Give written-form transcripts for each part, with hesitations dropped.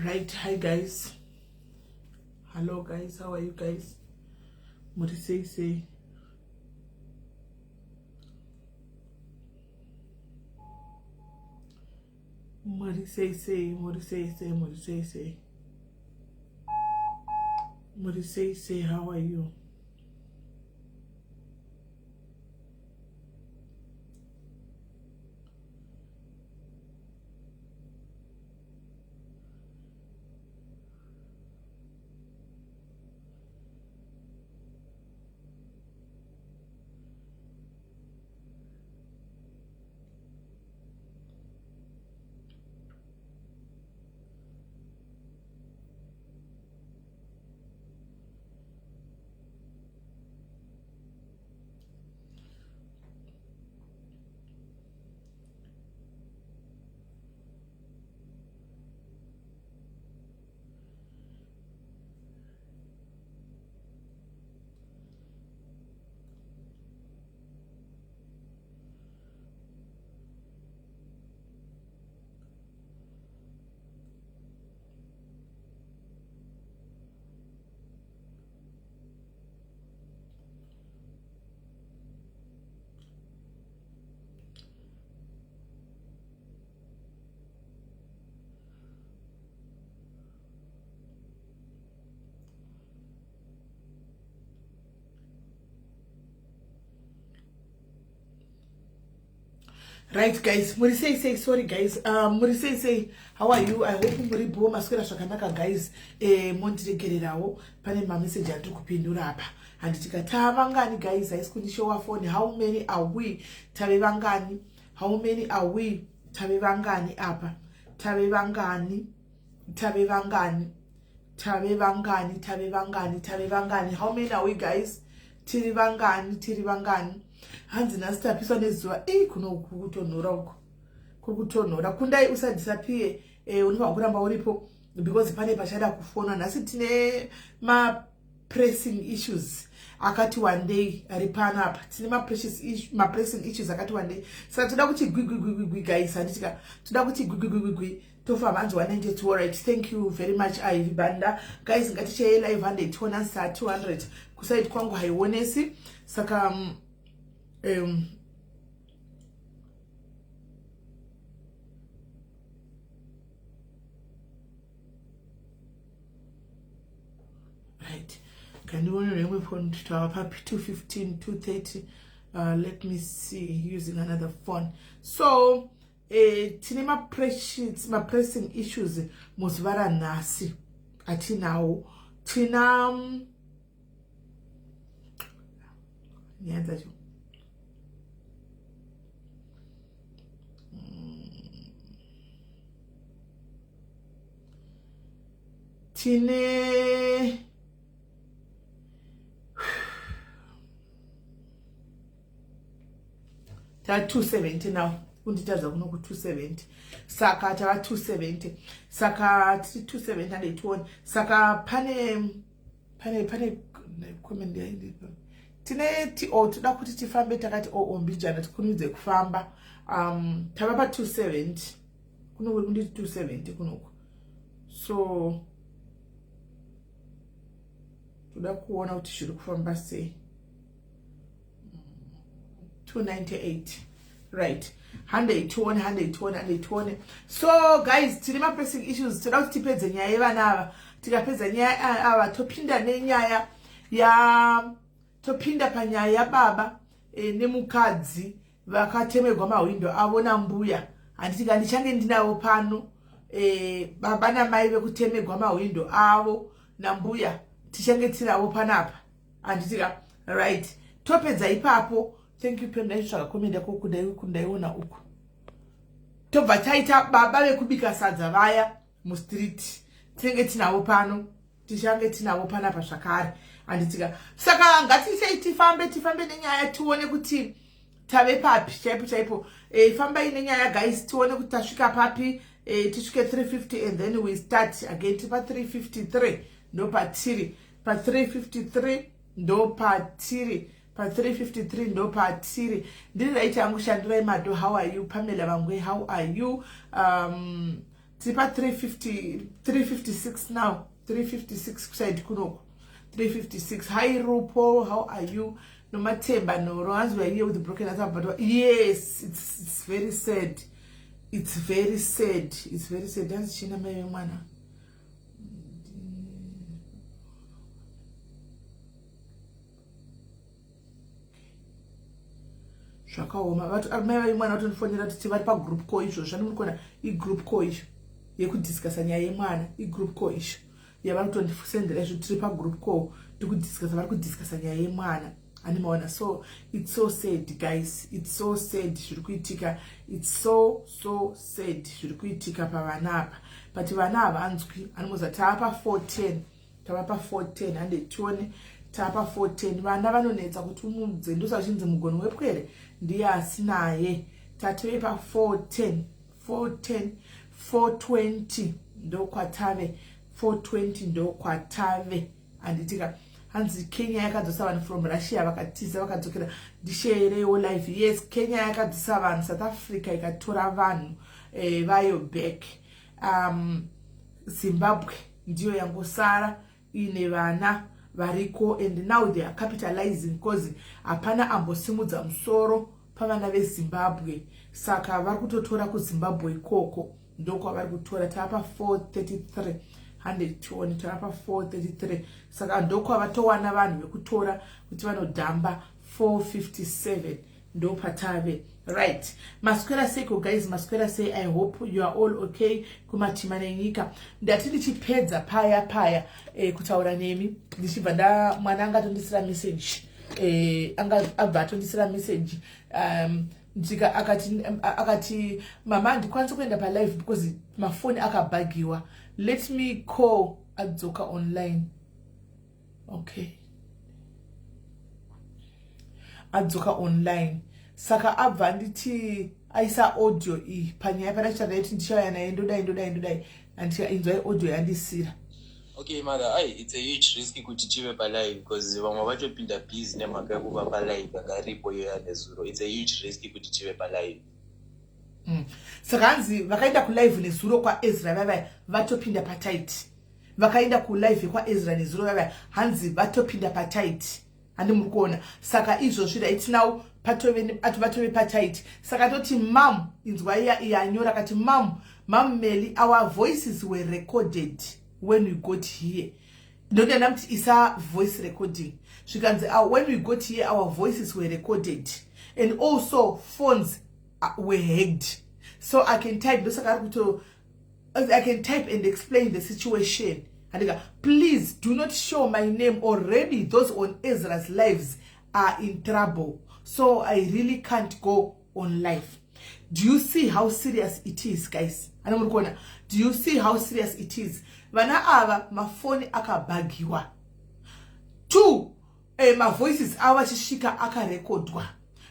Right, hi guys. Hello guys, how are you guys? Muri sei sei? Muri sei sei, muri sei sei, muri sei sei. Muri sei sei, how are you? Right guys, muri sei sei? Sorry guys, muri sei sei? How are you? I hope muri bho, maswera zvakanaka guys. Mondiregererawo, pane mameseji andiri kupindura apa. Handitika tavangani guys? Haisi kundishowa phone. How many are we? Tave vangani? How many are we? Tave vangani apa? Tave vangani? Tave vangani? Tave vangani? Tave vangani? Tave vangani? How many are we guys? Tiri vangani? Tiri vangani? Hanzi nhasi tapiswa nezuva. Ii, kuno kutonhora uko, kuri kutonhora. Kundai, usadisappear, unofanira kuramba uripo because pane pachada kufonwa nhasi. Tine mapressing issues akati wandei ari panapa. Tine mapressing issues akati wandei, saka toda kuti gwigwigwigwigwi guys, handitika? Toda kuti gwigwigwigwigwi, tofamba. Hanzi 192. Right, thank you very much, Ivy Banda. Guys, ngaticheye live 100, sa 200. Kuside kwangu haionesi, saka right, kandione rimwe phone kuti tava papi. 215, 230. Let me see using another phone. So tine mapressing issues muzuva ranhasi atinawo. Tina nyaya dzacho. Tine ta 270 now, kunditadza kuno ku270, saka tava 270, saka tiri 270 handetione. Saka pane comment tine ti o toda kuti tifambe takati oo mbijana, tikurumidze kufamba. Tava pa270 kuno, kuri kunditi 270 kunoku, so toda kuona kuti zviri kufamba sei. 298, right, 100, 100, 100. So guys, tine mapressing issues. Toda kuti tipedze nyaya yevana ava. Tikapedza nyaya ava, topinda nenyaya ya topinda panyaya yababa nemukadzi vakatemegwa mahwindo avo nambuya, handitika? Ndichange ndinavo pano, baba namai vekutemegwa mahwindo avo nambuya, tichange tinavo panapa, handitika? Right, topedza ipapo. Thank you, Pem. Ndaitsvaga comment yako, kundaiona uku. Tobva taita baba vekubika sadza vaya mustreet, tinenge tinavo pano, tichange tinavo panapa zvakare, handitika? Saka ngatiisei tifambe, tifambe nenyaya, tione kuti tave papi chaipo chaipo. Fambai nenyaya guys, tione kuti tasvika papi. Tisvike 350 and then we start again. Tiri pa353, ndo patiri pa353, ndo patiri pa353, ndo patiri. Ndiri right yangu. Shandirai Mado, how are you? Pamela Vangwe, how are you? Tiri pa 350 356 now. 356 kuside kunoku. 356. Hi Rupo, how are you? Nomathemba Noro, hanzi we are here with the broken heart, but yes, it's very sad. It's very sad. It's very sad. Hanzi china mai vemwana. Zvakaoma. Mai vemwana vatondifonera kuti vari pagroup call izvozvo. Zvani muri kuona igroup call izvo yekudiscussa nyaya yemwana, igroup call izvo yavari kutondisendera izvo. Tiri pagroup call tikudiscussa, vari kudiscussa nyaya yemwana, animaona. So it's so sad, guys, it's so sad zviri kuitika. It's so so sad zviri kuitika pavana apa, but vana havanzwi. Animoza taapa 410, tava pa410, hande tione, tapa 410. Vana vanonetsa kuti umudze, ndosachinzi mugoni wepwere ndiye asinaye. Tatove pa410, 410, 420 ndokwatave, 420 ndokwatave, handitika? Hanzi Kenya yakadzosa vanhu from Russia vakatiza vakadzokera. Ndisherewo live. Yes, Kenya yakadzosa vanhu, South Africa ikatora vanhu vayo back. Zimbabwe ndiyo yangosara ine vana variko, and now they are capitalizing because hapana ambosimudza musoro pavana veZimbabwe, saka vari kutotora kuZimbabwe ikoko, ndokwavari kutora. Tava pa433, 120, tava pa433, saka ndokwavatowana vanhu vekutora kuti vanodhamba. 457 ndopatave. Right, maswera seiko guys? Maswera sei? I hope you are all okay kumatima nenyika. Ndati ndichipedza paya paya kutaura nemi, ndichibva nda mwana anga atondisira message, anga abva atondisira message, ndika akati, "Mama, handikwanisi kuenda palive because mafoni akabhagiwa. Let me call adzoka online." Okay, adzoka online, saka abva anditi aisa audio iyi panyaya pandachitaura kuti ndichauya naye, ndodai, ndodai, ndodai. Anditi inzwai audio yandisira. Okay mother, ai, it's a huge risk kuti tive palive because vamwe vachopinda busy nemhaka yekuva palive yakaripo iyo yanezuro. It's a huge risk kuti tive palive. Saka hanzi vakaenda kulive nezuro kwaEzra vavaya vatopinda patight. Vakaenda kulive kwaEzra nezuro vavaya, hanzi vatopinda patight, handi muri kuona? Saka izvozvi right now vatove patight. Saka toti mam, inzwa iya iyanyora kati, Mam Meli, our voices were recorded when we got here." Ndoda ndamuti isa voice recording. Zvikanzi, "When we got here, our voices were recorded and also phones were hacked, so I can type." Ndosaka ari kuto, "I can type and explain the situation." Andika, "Please do not show my name. Already those on Ezra's lives are in trouble, so I really can't go on live." Do you see how serious it is, guys? Ana muri kuona? Do you see how serious it is? Vana ava mafoni akabhagiwa, two, mavoices avo vachisvika akarekodwa.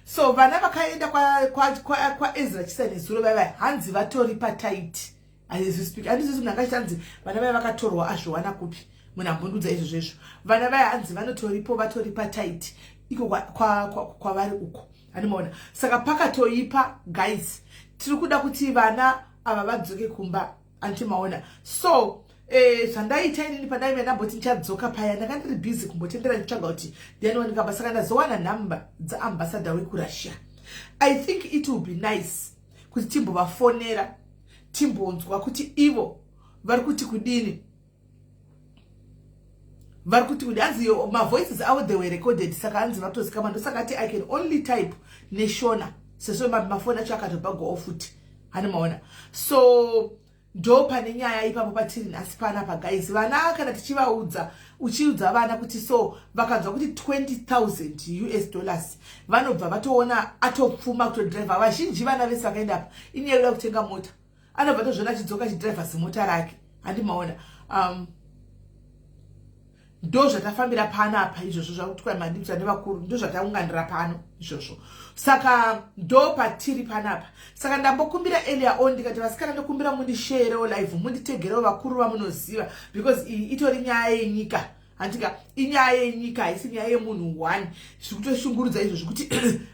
So vana vakaenda kwaEzra kwa chisa nezuro vaiva, hanzi vatori patight as we speak. Handizvisi munhu angachiti hanzi vana vaya vakatorwa azviwana kupi? Munhu ambondudza izvozvo izvo. Vana vaya hanzi vanotoripo, vatori patight iko kwavari uko, handimaona? Saka pakatoipa, guys. Tiri kuda kuti vana ava vadzoke kumba, andimaona? So zvandaita inini pandaive ndamboti ndichadzoka paya, ndanga ndiri busy kumbotendera ndichitsvaga kuti ndianowanikamba. Saka ndazowana nhamba dzaambassador wekuRussia. I think it will be nice kuti timbovafonera, timbonzwa kuti ivo vari kuti kudini, vari kuti kudi. Hanzi mavoices avo, they were recorded, saka hanzi vatozikama. Ndosaka ti, "I can only type neShona," sezvo mafoni acho akatobhagwawo futi, hani maona? So ndo pane nyaya ipapo patiri nhasi panapa, guys. Vana kana tichivaudza, uchiudza vana kuti so, vakanzwa kuti 20,000 US dollars, vanobva vatoona atopfuma kutodhiraivha. Vazhinji vana vese vakaenda apa inyaya yekuda kutenga mota, anobva tozviona achidzoka achidhiraivha zimota rake, handimaona? Ndo zvatafambira panapa izvozvo zvakuti mandipsa nevakuru, ndo zvataunganira pano izvozvo. Saka ndo patiri panapa. Saka ndambokumbira earlier on, ndikati, "Vasikana, ndokumbira mundisharewo live, munditegerewo vakuru vamunoziva," because iyi itori nyaya yenyika, handika? Inyaya yenyika, haisi nyaya yemunhu one. Zviri kutoshungurudza izvozvi kuti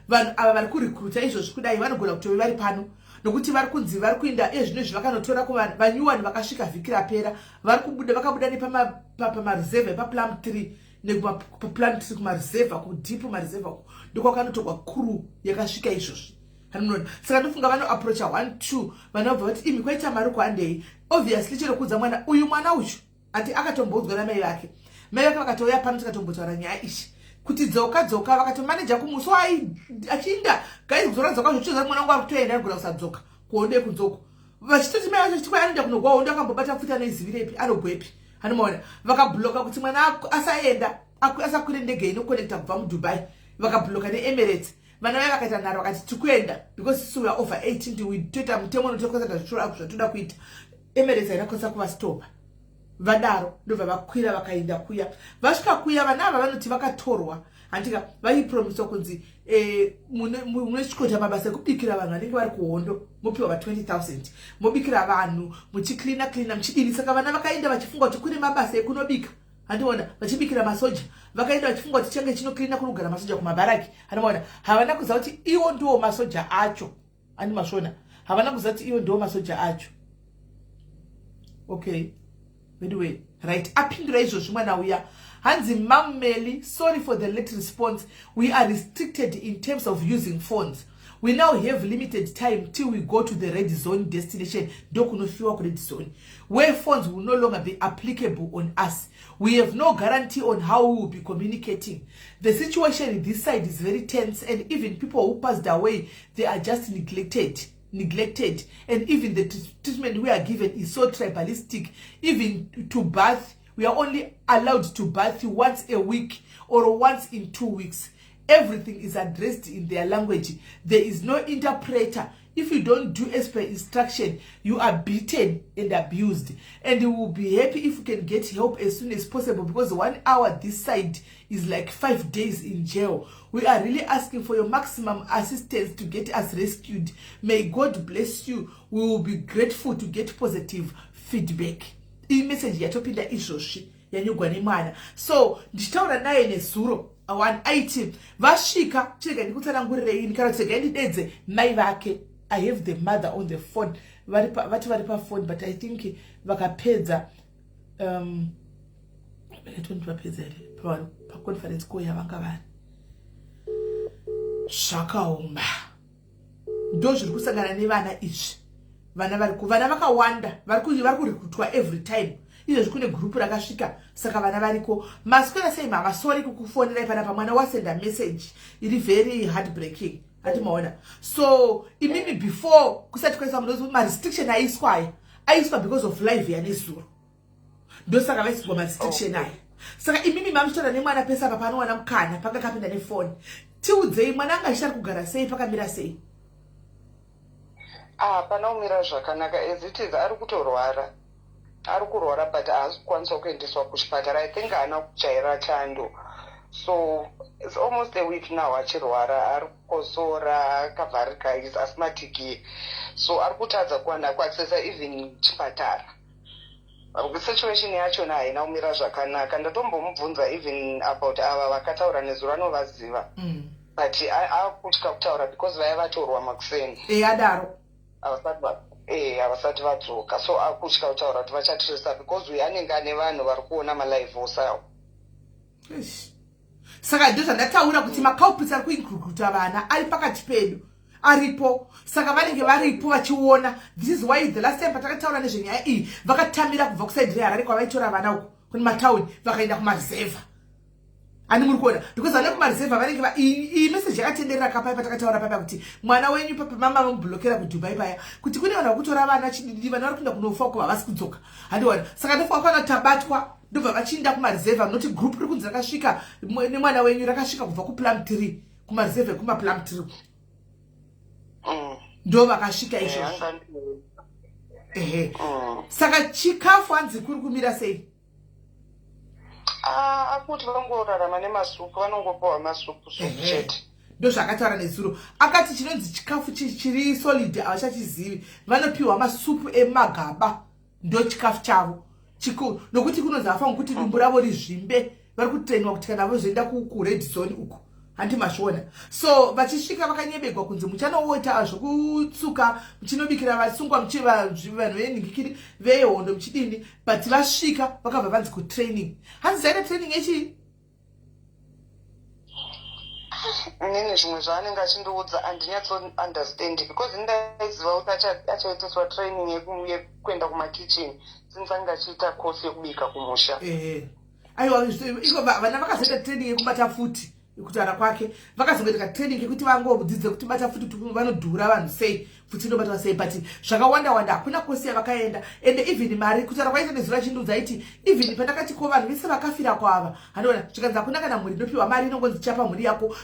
vanhu ava vari kurecruita izvozvi kudai vanogona kutove vari pano. Nokuti vari kunzi vari kuinda ezvino izvi, vakanotora kuvanyuwani vakasvika vhiki rapera. Vari kubuda, vakabuda nepamaruzevha epaPlumtree, nekupaPlumtree kumaruzevha, kudeep maruzevha uko ndokwakanotorwa crew yakasvika izvozvi. Anoona, saka ndofunga vanoapproacha one two, vana vabva vati, "Imi, kwaita mari kuhandei." Obviously chero kuudza mwana uyu, mwana uyu ati akatomboudzwa namai vake. Mai vake vakatouya pano, tikatombotaura nyaya ichi kuti dzoka, dzoka. Vakatomaneja kumusi achiinda. Guys, kuzoratidza kwazvo chizoa mwana wangu ari kutoenda, anogona kusadzoka kuonde kunzoko. Vachitoti mai vacho chiti anoenda kunogwa hondo, akambobata pfuti, anoizivirepi, anogwepi? Anomaona vakabloka kuti mwana asaenda, asakwire ndege inokonekta kubva muDubai. Vakabloka neEmirates. Vana vaya vakaita nharo, vakati tikuenda because isu we are over 18, toita mutemo unotokosa zvatoda kuita. Emirates haina kukwanisa kuvastopa. Vadaro ndobva vakwira, vakaenda kuya. Vasvika kuya, vana ava vanoti vakatorwa, handika vaipromiswa kunzi munochikota mabasa ekubikira vanhu vanenge vari kuhondo, mopiwa va20 000, mobikira vanhu, muchiklina klina, muchidini. Saka vana vakaenda vachifunga kuti kune mabasa ekunobika, handiona, vachibikira masoja. Vakaenda vachifunga kuti change chinoklina, kuri kugara masoja kumabharaki, handimaona. Havana kuziva kuti iwo ndiwo masoja acho. Andi masvona, havana kuziva kuti iwo ndiwo masoja acho. Okay, anyway, right, apindura izvozvi mwana uya. Hanzi, "Mam Meli, sorry for the late response. We are restricted in terms of using phones. We now have limited time till we go to the red zone destination," ndokunofiwa kured zone, "where phones will no longer be applicable on us. We have no guarantee on how we will be communicating. The situation in this side is very tense, and even people who passed away, they are just neglected, and even the treatment we are given is so tribalistic. Even to bath, we are only allowed to bath once a week or once in 2 weeks. Everything is addressed in their language. There is no interpreter. If you don't do as per instruction, you are beaten and abused. And we will be happy if you can get help as soon as possible, because one hour this side is like 5 days in jail. We are really asking for your maximum assistance to get us rescued. May God bless you. We will be grateful to get positive feedback." Iyi meseji yatopinda izvozvi, yanyogwa nemwana. So ndichitaura naye nezuro one aiti vasvika. Chirega ndikutsanangurirei, kana kuti regai ndidedze mai vake. I have the mother on the phone. Vati vari pafone, but I think vakapedza, vapedza here paconference call yavanga vari. Zvakaoma, ndo zviri kusangana nevana izvi. Vana vari, vana vakawanda vari kurekrutwa every time. Izvezvi kune gurupu rakasvika, saka vana variko. Maswera sei, mama? Sorry kukufonerai panapa. Mwana wasenda message iri very heartbreaking, hati maona. So imimi, before kusati kwaiswa munozi marestriction aiswa aya, aiswa because of live yanezuro, ndosaka vaisirwa marestriction aya. Saka imimi mamuchitaura nemwana pese apa panowana mukana, panga kapinda nefoni. Tiudzei, mwana anga achitari kugara sei, pakamira sei? Ah, pana kumira zvakanaka. As it is, ari kutorwara, ari kurwara, but haasi kukwanisa kuendeswa kuchipatara. I think haana kujaira chando, so it's almost a week now achirwara. Ari kukosora, akavharika, is asthmatic, so ari kutadza kuwana kuaccessa even chipatara. Situation yachona haina kumira zvakanaka. Ndatombomubvunza even about ava vakataura nezuro, anovaziva, but akutya kutaura because vaya vatorwa makuseni. E, adaro. Havasati vadzoka, so akutya kutaura kuti vachatirisa because uyu anenge ane vanhu vari kuona malive osawo. Saka ndo zvandataura kuti maculprits ari kuincluta vana ari pakati pedu, aripo. Saka vanenge varipo vachiona. This is why the last time patakataura nezvenyaya iyi, vakatamira kubva kuside reHarare kwavaitora vana uko kune matauni, vakaenda kumareserva. Ani muri kuona, because vana kumareserva vanenge iyi meseji yakatenderera kapai patakataura papa kuti mwana wenyu papa mama vamublokera kuDubai paya, kuti kune vanhu vakutora vana chididi, vana vari kuenda kunofa uko, havasi kudzoka, handiona. Saka ndofunga kwana tabatwa, ndobva vachiinda kumareserva. Noti group riri kunzi rakasvika nemwana wenyu rakasvika kubva kuPlumtree, kumareserva ekumaPlumtree. Ndo vakasvika izvozvo, ehe. Saka chikafu hanzi kuri kumira sei? Ah, akuti vangorarama nemasupu, vanongopiwa masupu supu chete. Ndo zvakataura nezuro. Akati chinonzi chikafu chiri solid havachachizivi, vanopiwa masupu emagaba, ndo chikafu chavo. Nokuti kunonzi havafaniri kuti dumbu ravo rizvimbe. Vari kutrainwa kuti kana vozoenda kured zone uku, Handi mazviona? So vachisvika vakanyebegwa kunzi muchanoita zvokutsuka, muchinobikira vasungwa, vanhu venhingikiri vehondo, muchidini. But vasvika vakabva vanzi kutraining. Hanzi zaita training yechii? Inini zvimwe zvaanenge achindiudza handinyatso understand, because ndaiziva kuti achaitiswa training yekuenda kumakitchen, since ange achiita course yekubika kumusha. Ehe, aiwa, iko vana vakazoita training yekubata futi. Kutaura kwake, vakazongoita training yekuti vangodzidze kuti bata futi, kuti vanodhura vanhu sei, futi inobatwa sei. But zvakawanda wanda, hakuna course yavakaenda. Ende even mari, kutaura kwaita nezuro achindiudza, aiti even pandakati, "Ko vanhu vese vakafira kwava?" Handiona, zvikanzi hakuna kana mhuri inopiwa mari, inongonzi chapa mhuri yako.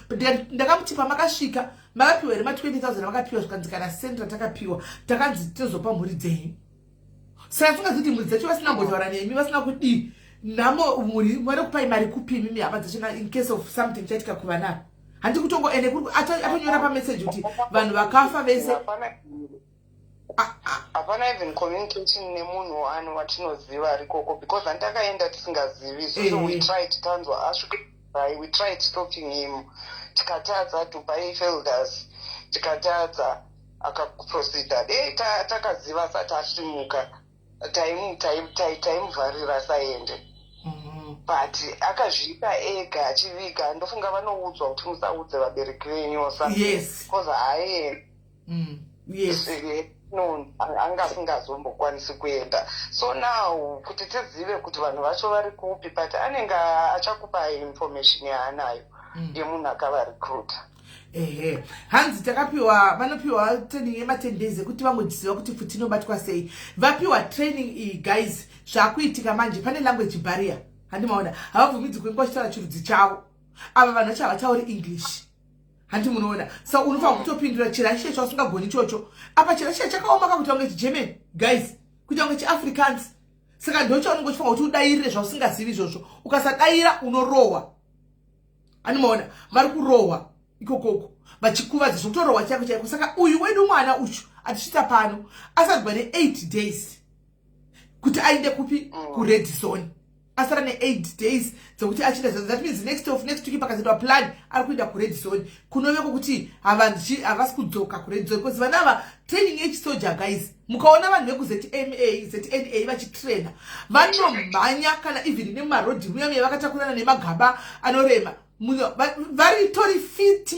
Ndakamuti, "Pamakasvika makapiwa here ma20 000 vakapiwa?" Zvikanzi, "Kana sendi ratakapiwa, takanzi tozopa mhuri dzenyu." Saka tingazi kuti mhuri dzacho vasina kumbotaura nemi, vasina kudii nhamo, mhuri vari kupai mari kupi imimi hama dzachona, in case of something chaitika kuvana? Handi kutongo ende atonyora pameseji kuti vanhu vakafa vese. Hapana even communication nemunhu ano watinoziva arikoko, because handakaenda tisingazivi. So we tried, tanzwa asvike Dubai, we tried stopping him, tikatadza. Dubai failed us, tikatadza, akaproceeda. Dei takaziva asati asimuka, taimuvharira asaende. But akazviita ega achiviga. Ndofunga vanoudzwa kuti musaudze vabereki venyu osa because haaendi. No, anga asingazombokwanisi kuenda. So now kuti tizive kuti vanhu vacho vari kupi, but anenge achakupa information yaanayo yemunhu akavarecruita. Ehe, hanzi takapiwa, vanopiwa training yema10 days ekuti vangoziva kuti futi inobatwa sei. Vapiwa training iyi, guys, zvaakuitika manje, pane language barrier. Handimaona, havabvumidzi kuinge vachitaura chirudzi chavo. Ava vanhu vacho havatauri English, handi munoona? So unofanira kutopindura chiRussia chausingagoni ichocho. Apa chiRussia chakaoma kakuita kunge chiGerman, guys, kuita kunge chiAfrikaans. Saka ndochaunenge uchifanira kuti udayirire zvausingazivi izvozvo. Ukasadayira unorohwa. Handimaona, vari kurohwa ikokoko, vachikuvadza zvokutorohwa chaiko chaiko. Saka uyu wedu mwana uchu atisvitsa pano asadzwa ne8 days kuti aende kupi? Kured zone. Asara ne8 days dzekuti achienda. That means next of next week pakazoitwa plan, ari kuenda kured zone, kunove kwokuti havasi kudzoka kured zone, because vana ava training yechisoja, guys, mukaona vanhu vekuZMA, ZNA vachitraina, vanomhanya kana even nemumarodhi muya muya vakatakurana nemagaba anorema. Vari tori fit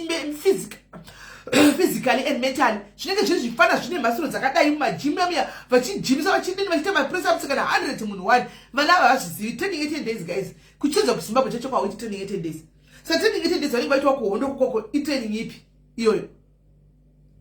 physically and mentally. Zvinenge zviri zvifana zvine mhasuro dzakadai, mumagym muya vachijimisa, vachidini, vachiita mapress-ups kana 100 munhu one. Vana ava vazvizivi. Training ye10 days, guys, kuchiedza kuZimbabwe chacho kwauiti training ye10 days. Saka training ye10 days vanenge vaitwa kuhondo kukoko, itraining ipi iyoyo?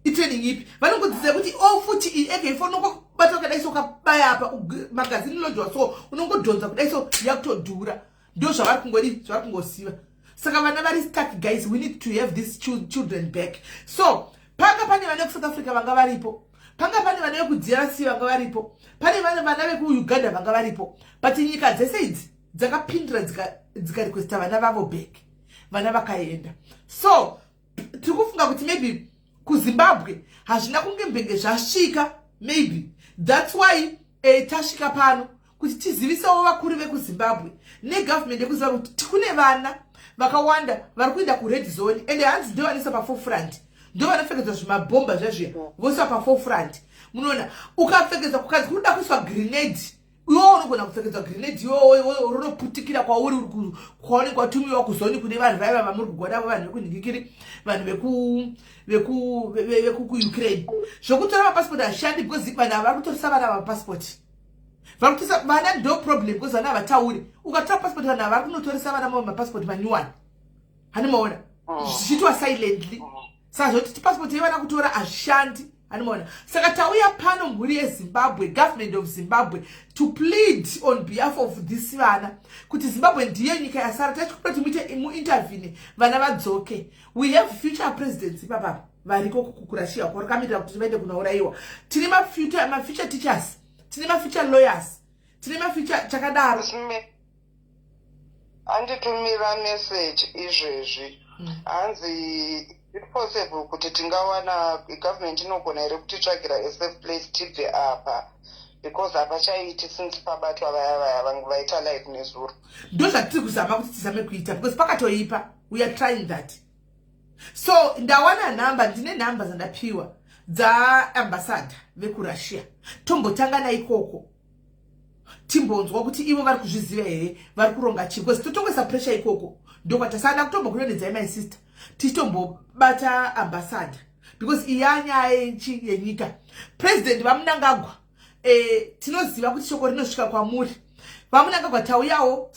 Itraining ipi? Vanongodzidza kuti o futi iyi AK4 unongobata kudai so, ukabaya apa magazini inodyiwa, so unongodhonza kudai, so yakutodhura. Ndo zvavari kungodi, zvavari kungoziva. Saka vana vari stuck, guys. We need to have these children back. So panga pane vana vekuSouth Africa vanga varipo, panga pane vana vekuDRC vanga varipo, pane vana vekuUganda vanga varipo, but nyika dzese idzi dzakapindura dzikarequesta vana vavo back. Vana vakaenda. So tiri kufunga kuti maybe kuZimbabwe hazvina kunge mbenge zvasvika. Maybe that's why tasvika pano kuti tizivisewo vakuru vekuZimbabwe negovernment yekuZimbabwe kuti kune vana vakawanda vari kuenda kured zone. Ende hanzi ndo vanoisa paforefront, ndo vanopfekedzwa zvimabhomba zvezviya, voiswa paforefront. Munoona, ukapfekedzwa kukanzi kunoda kuiswa grenade, iwo unogona kupfekedzwa grenade iwowo, rinoputikira kwauri kwaunenge watumiwa kuzoni kune vanhu vaiva vamuri kugwa navo, vanhu vekunhingikiri, vanhu vekuUkraine. Zvokutora mapasipoti hazvishandi, because vanhu ava vari kutoresa vana vamapasipoti. Vari kutoresa vana, ndo problem, because vana havatauri. Ukatora pasipoti, vanhu ava vari kunotoresa vana mamwe mapasipoti manyuwani. Handimaona, zvichiitwa silently. Saka zvoti pasipoti yevana kutora hazvishandi. Handimaona? Saka tauya pano, mhuri yeZimbabwe, government of Zimbabwe, to plead on behalf of this vana, kuti Zimbabwe ndiyo nyika yasara. Tachikuda kuti muite muintervene, vana vadzoke. We have future presidents ipapapa variko kuRussia kwarikamirira kuti vaende kunourayiwa. Tine mafuture teachers, tine mafuture lawyers, tine mafuture chakadaro. Anditumira message izvezvi. Hanzi, "It possible kuti tingawana, government inogona here kutitsvagira a safe place tibve apa, because hapachaiti since pabatwa vaya vaya vangu vaita live nezuro?" Ndo zvatiri kuzama kuti tizame kuita, because pakatoipa. We are trying that. So ndawana nhamba, ndine nhamba dzandapiwa dzaambassador vekuRussia. Tombotanga naikoko, timbonzwa kuti ivo vari kuzviziva here, vari kuronga chii, because totongoisa pressure ikoko. Ndokwatasada kutombokunonedzai, my sister, tichitombobata ambassador, because iya nyaya yechi yenyika. President vaMnangagwa, tinoziva kuti shoko rinosvika kwamuri, vaMnangagwa. Tauyawo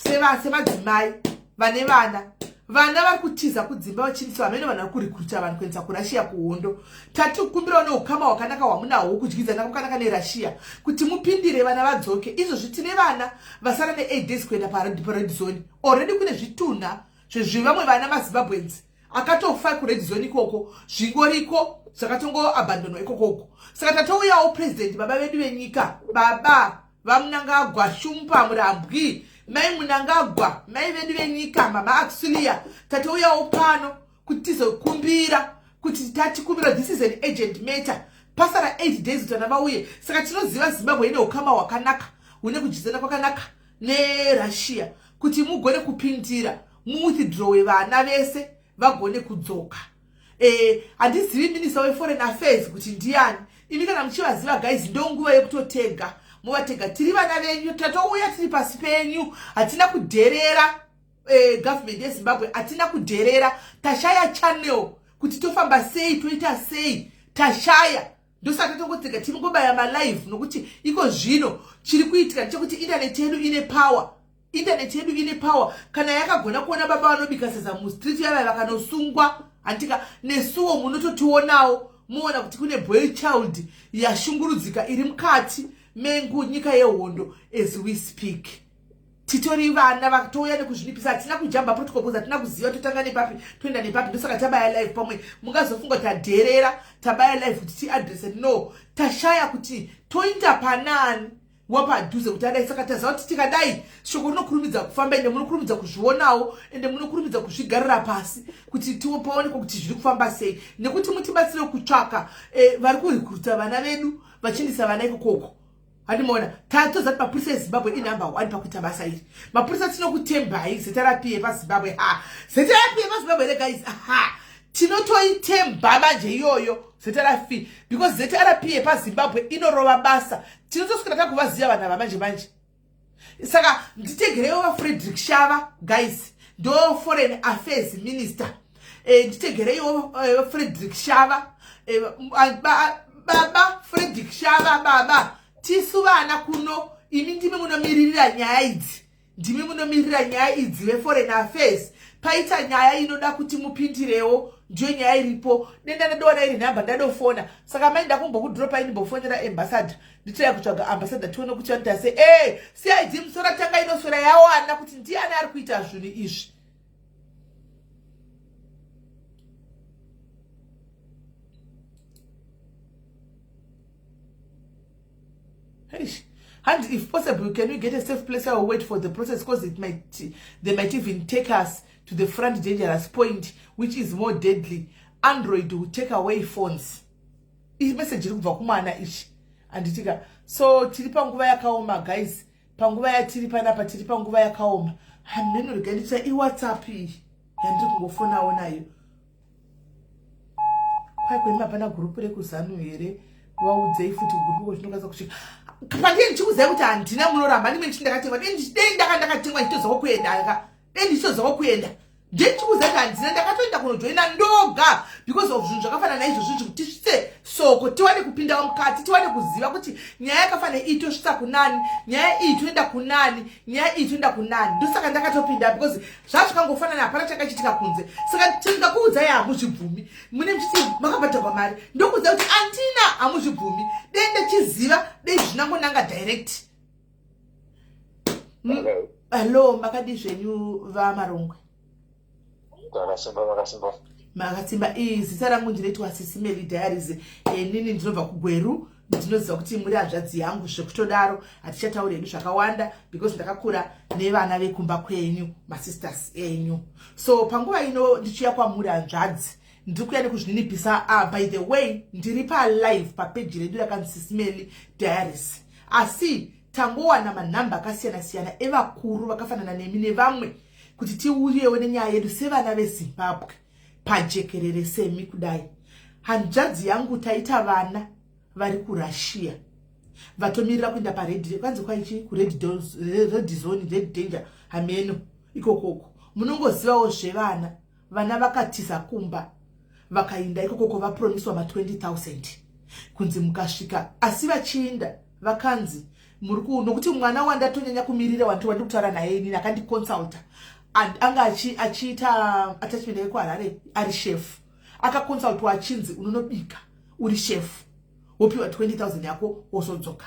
semadzimai vane vana, vana vari kutiza kudzimba vachiindiswa hamene, vanhu vari kurecruita vanhu kuendesa kuRussia kuhondo. Tati kukumbirawo neukama hwakanaka hwamunahwo, kudyidzana kwakanaka neRussia, kuti mupindire vana vadzoke. Izvozvi tine vana vasara ne8 days kuenda pared zone. Already kune zvitunha zvezvevamwe vana maZimbabweans akatofa kured zone ikoko, zvingoriko zvakatongoabandonwa ikokoko. Saka tatouyawo, President, baba vedu venyika, baba vaMnangagwa, Shumba Murambwi, mai Mnangagwa, mai vedu venyika, mama Auxilia, tatouyawo pano kuti tizokumbira, kuti tatikumbira. This is an urgent matter. Pasara 8 days kuti vana vauye. Saka tinoziva Zimbabwe ine ukama hwakanaka, hune kudyidzana kwakanaka neRussia, kuti mugone kupindira, muwithdrawe vana vese vagone kudzoka. Handizivi minister weforeign affairs kuti ndiani. Imi kana muchivaziva, guys, ndonguva yekutotega muvatega. Tiri vana venyu, tatouya tiri pasi penyu. Hatina kudherera government yeZimbabwe, hatina kudherera. Tashaya channel kuti tofamba sei, toita sei, tashaya. Ndosaka tatongotega tingobaya malive, nokuti iko zvino chiri kuitika ndechekuti internet yedu ine power, internet yedu ine power. Kana yakagona kuona baba vanobika sadza mustreet yavaya vakanosungwa, handika nesuwo munototionawo, muona kuti kune boy child yashungurudzika iri mukati mengunyika yehondo. As we speak, titori vana vatouya nekuzvinipisa. Hatina kujamba protocol because hatina kuziva totanga nepapi, toenda nepapi. Ndosaka tabaya live. Pamwe mungazofunga tadherera, tabaya live kuti tiaddresse. No, tashaya kuti toinda panani wapadhuze kuti adai. Saka taziva kuti tikadai shoko rinokurumidza kufamba, ende munokurumidza kuzvionawo, ende munokurumidza kuzvigarira pasi kuti paonekwa kuti zviri kufamba sei, nekuti mutibatsire kutsvaka vari kurecruita vana vedu vachiindisa vana ikokoko. Handimaona tatoziva kuti mapurisa eZimbabwe inumber one pakuita basa iri. Mapurisa, tinokutembai. ZRP yepaZimbabwe, ha, ZRP yepaZimbabwe here, guys? Ha, tinotoitemba manje iyoyo ZRP, because ZRP yepaZimbabwe inorova basa. Tinotoswera takuvaziva vanhu ava manje manje. Saka nditegereiwo vaFrederick Shava, guys, ndo foreign affairs minister. Nditegereiwo Frederick Shava, baba Frederick Shava. Baba, tisu vana kuno, imi ndimi munomiririra nyaya idzi, ndimi munomiririra nyaya idzi veforeign affairs. Paita nyaya inoda kuti mupindirewo, ndiyo nyaya iripo. Denda ndadowana iri nhamba, ndadofona. Saka mai, ndakumbokudropa, indimbofonera ambassador, nditira kutsvaga ambassador, tione kuti vanoita sei. CID musora tanga inoswera yawana kuti ndiani ari kuita zvinhu izvi. Eish. And if possible, can we get a safe place while we wait for the process? Because it might, they might even take us to the front dangerous point, which is more deadly. Android will take away phones. Message iri kubva kumwana ichi, handitika? So tiri panguva yakaoma, guys. Panguva yatiri panapa, tiri panguva yakaoma. Hameno, regai ndichita iWhatsApp iyi yandiri kungofonawo nayo. Kwai kwemi hapana gurupu rekuZANU here? Vaudzei futi kugurupu zvinokwanisa kusvika pandii. Ndichikuzai kuti handina, munoramba. Ndimwe ndichi ndakatengwa, dei ndaka ndakatengwa ndichitozawo kuenda ka, dei ndichitozawo kuenda. Ndechikuziva kuti handina, ndakatoenda kunojoina ndoga because of zvinhu zvakafanana naizvozvo izvi, kuti tisvitse soko, tiwane kupindawo mukati, tiwane kuziva kuti nyaya yakafanana iyi tosvitsa kunani, nyaya iyi toenda kunani, nyaya iyi toenda kunani. Ndosaka ndakatopinda, because zvazvikangofanana, hapana chakachitika kunze. Saka tingakuudzai, hamuzvibvumi. Mune muchiti makabhadharwa mari, ndokuudza kuti andina, hamuzvibvumi. Dei ndachiziva, dei zvinangonanga direct. Hello, makadi zvenyu, vaMarongwe? Takasimba, makasimba? Makasimba. Zita rangu ndinoitwa Sisimeli Diaries. Nini ndinobva kuGweru. Ndinoziva kuti muri hanzvadzi yangu, zvekutodaro hatichatauri hedu zvakawanda, because ndakakura nevana vekumba kwenyu, masisters enyu. So panguva ino ndichiuya kwamuri, hanzvadzi, ndiri kuya nekuzvininipisa. By the way, ndiri palive papeji redu rakanzi Sisimeli Diaries, asi tangowana manhamba akasiyana-siyana evakuru vakafanana nemi nevamwe kuti tiuyewo nenyaya yedu sevana veZimbabwe. Pajekerere semi kudai, hanzvadzi yangu, taita vana vari kuRussia vatomirira kuenda pared, kwanzi kwaichi kured zone, red danger, hameno ikokoko. Munongozivawo zvevana. Vana vakatiza kumba vakaenda ikokoko, vapromiswa ma20 000 kunzi mukasvika, asi vachiinda vakanzi muri nokuti mwana wandatonyanya kumirira, wandiri kutaura naye inini, akandiconsulta, anga achiita attachment yake kuHarare, ari chef. Akaconsultwa achinzi unonobika uri chef, wopiwa 20 000 yako, wozodzoka.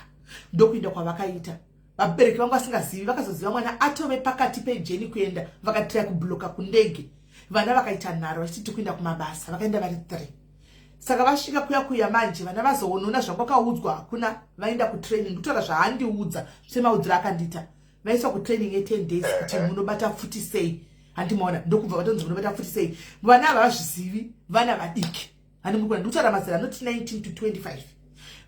Ndokuinda kwavakaita. Vabereki vangu vasingazivi, vakazoziva mwana atove pakati pejourney kuenda. Vakatira kubloka kundege, vana vakaita nharo vachiti tikuenda kumabasa. Vakaenda vari 3. Saka vasvika kuya kuya manje, vana vazoonona zvakwakaudzwa hakuna. Vaenda kutraining, kutaura zvaandiudza semaudziro akandiita, vaiswa kutraining ye10 days kuti munobata pfuti sei, handimaona? Ndokubva vatonzi munobata pfuti sei. Vana ava vazvizivi, vana vadiki, handimukuna, ndikutaura mazera anoti 19 to 25.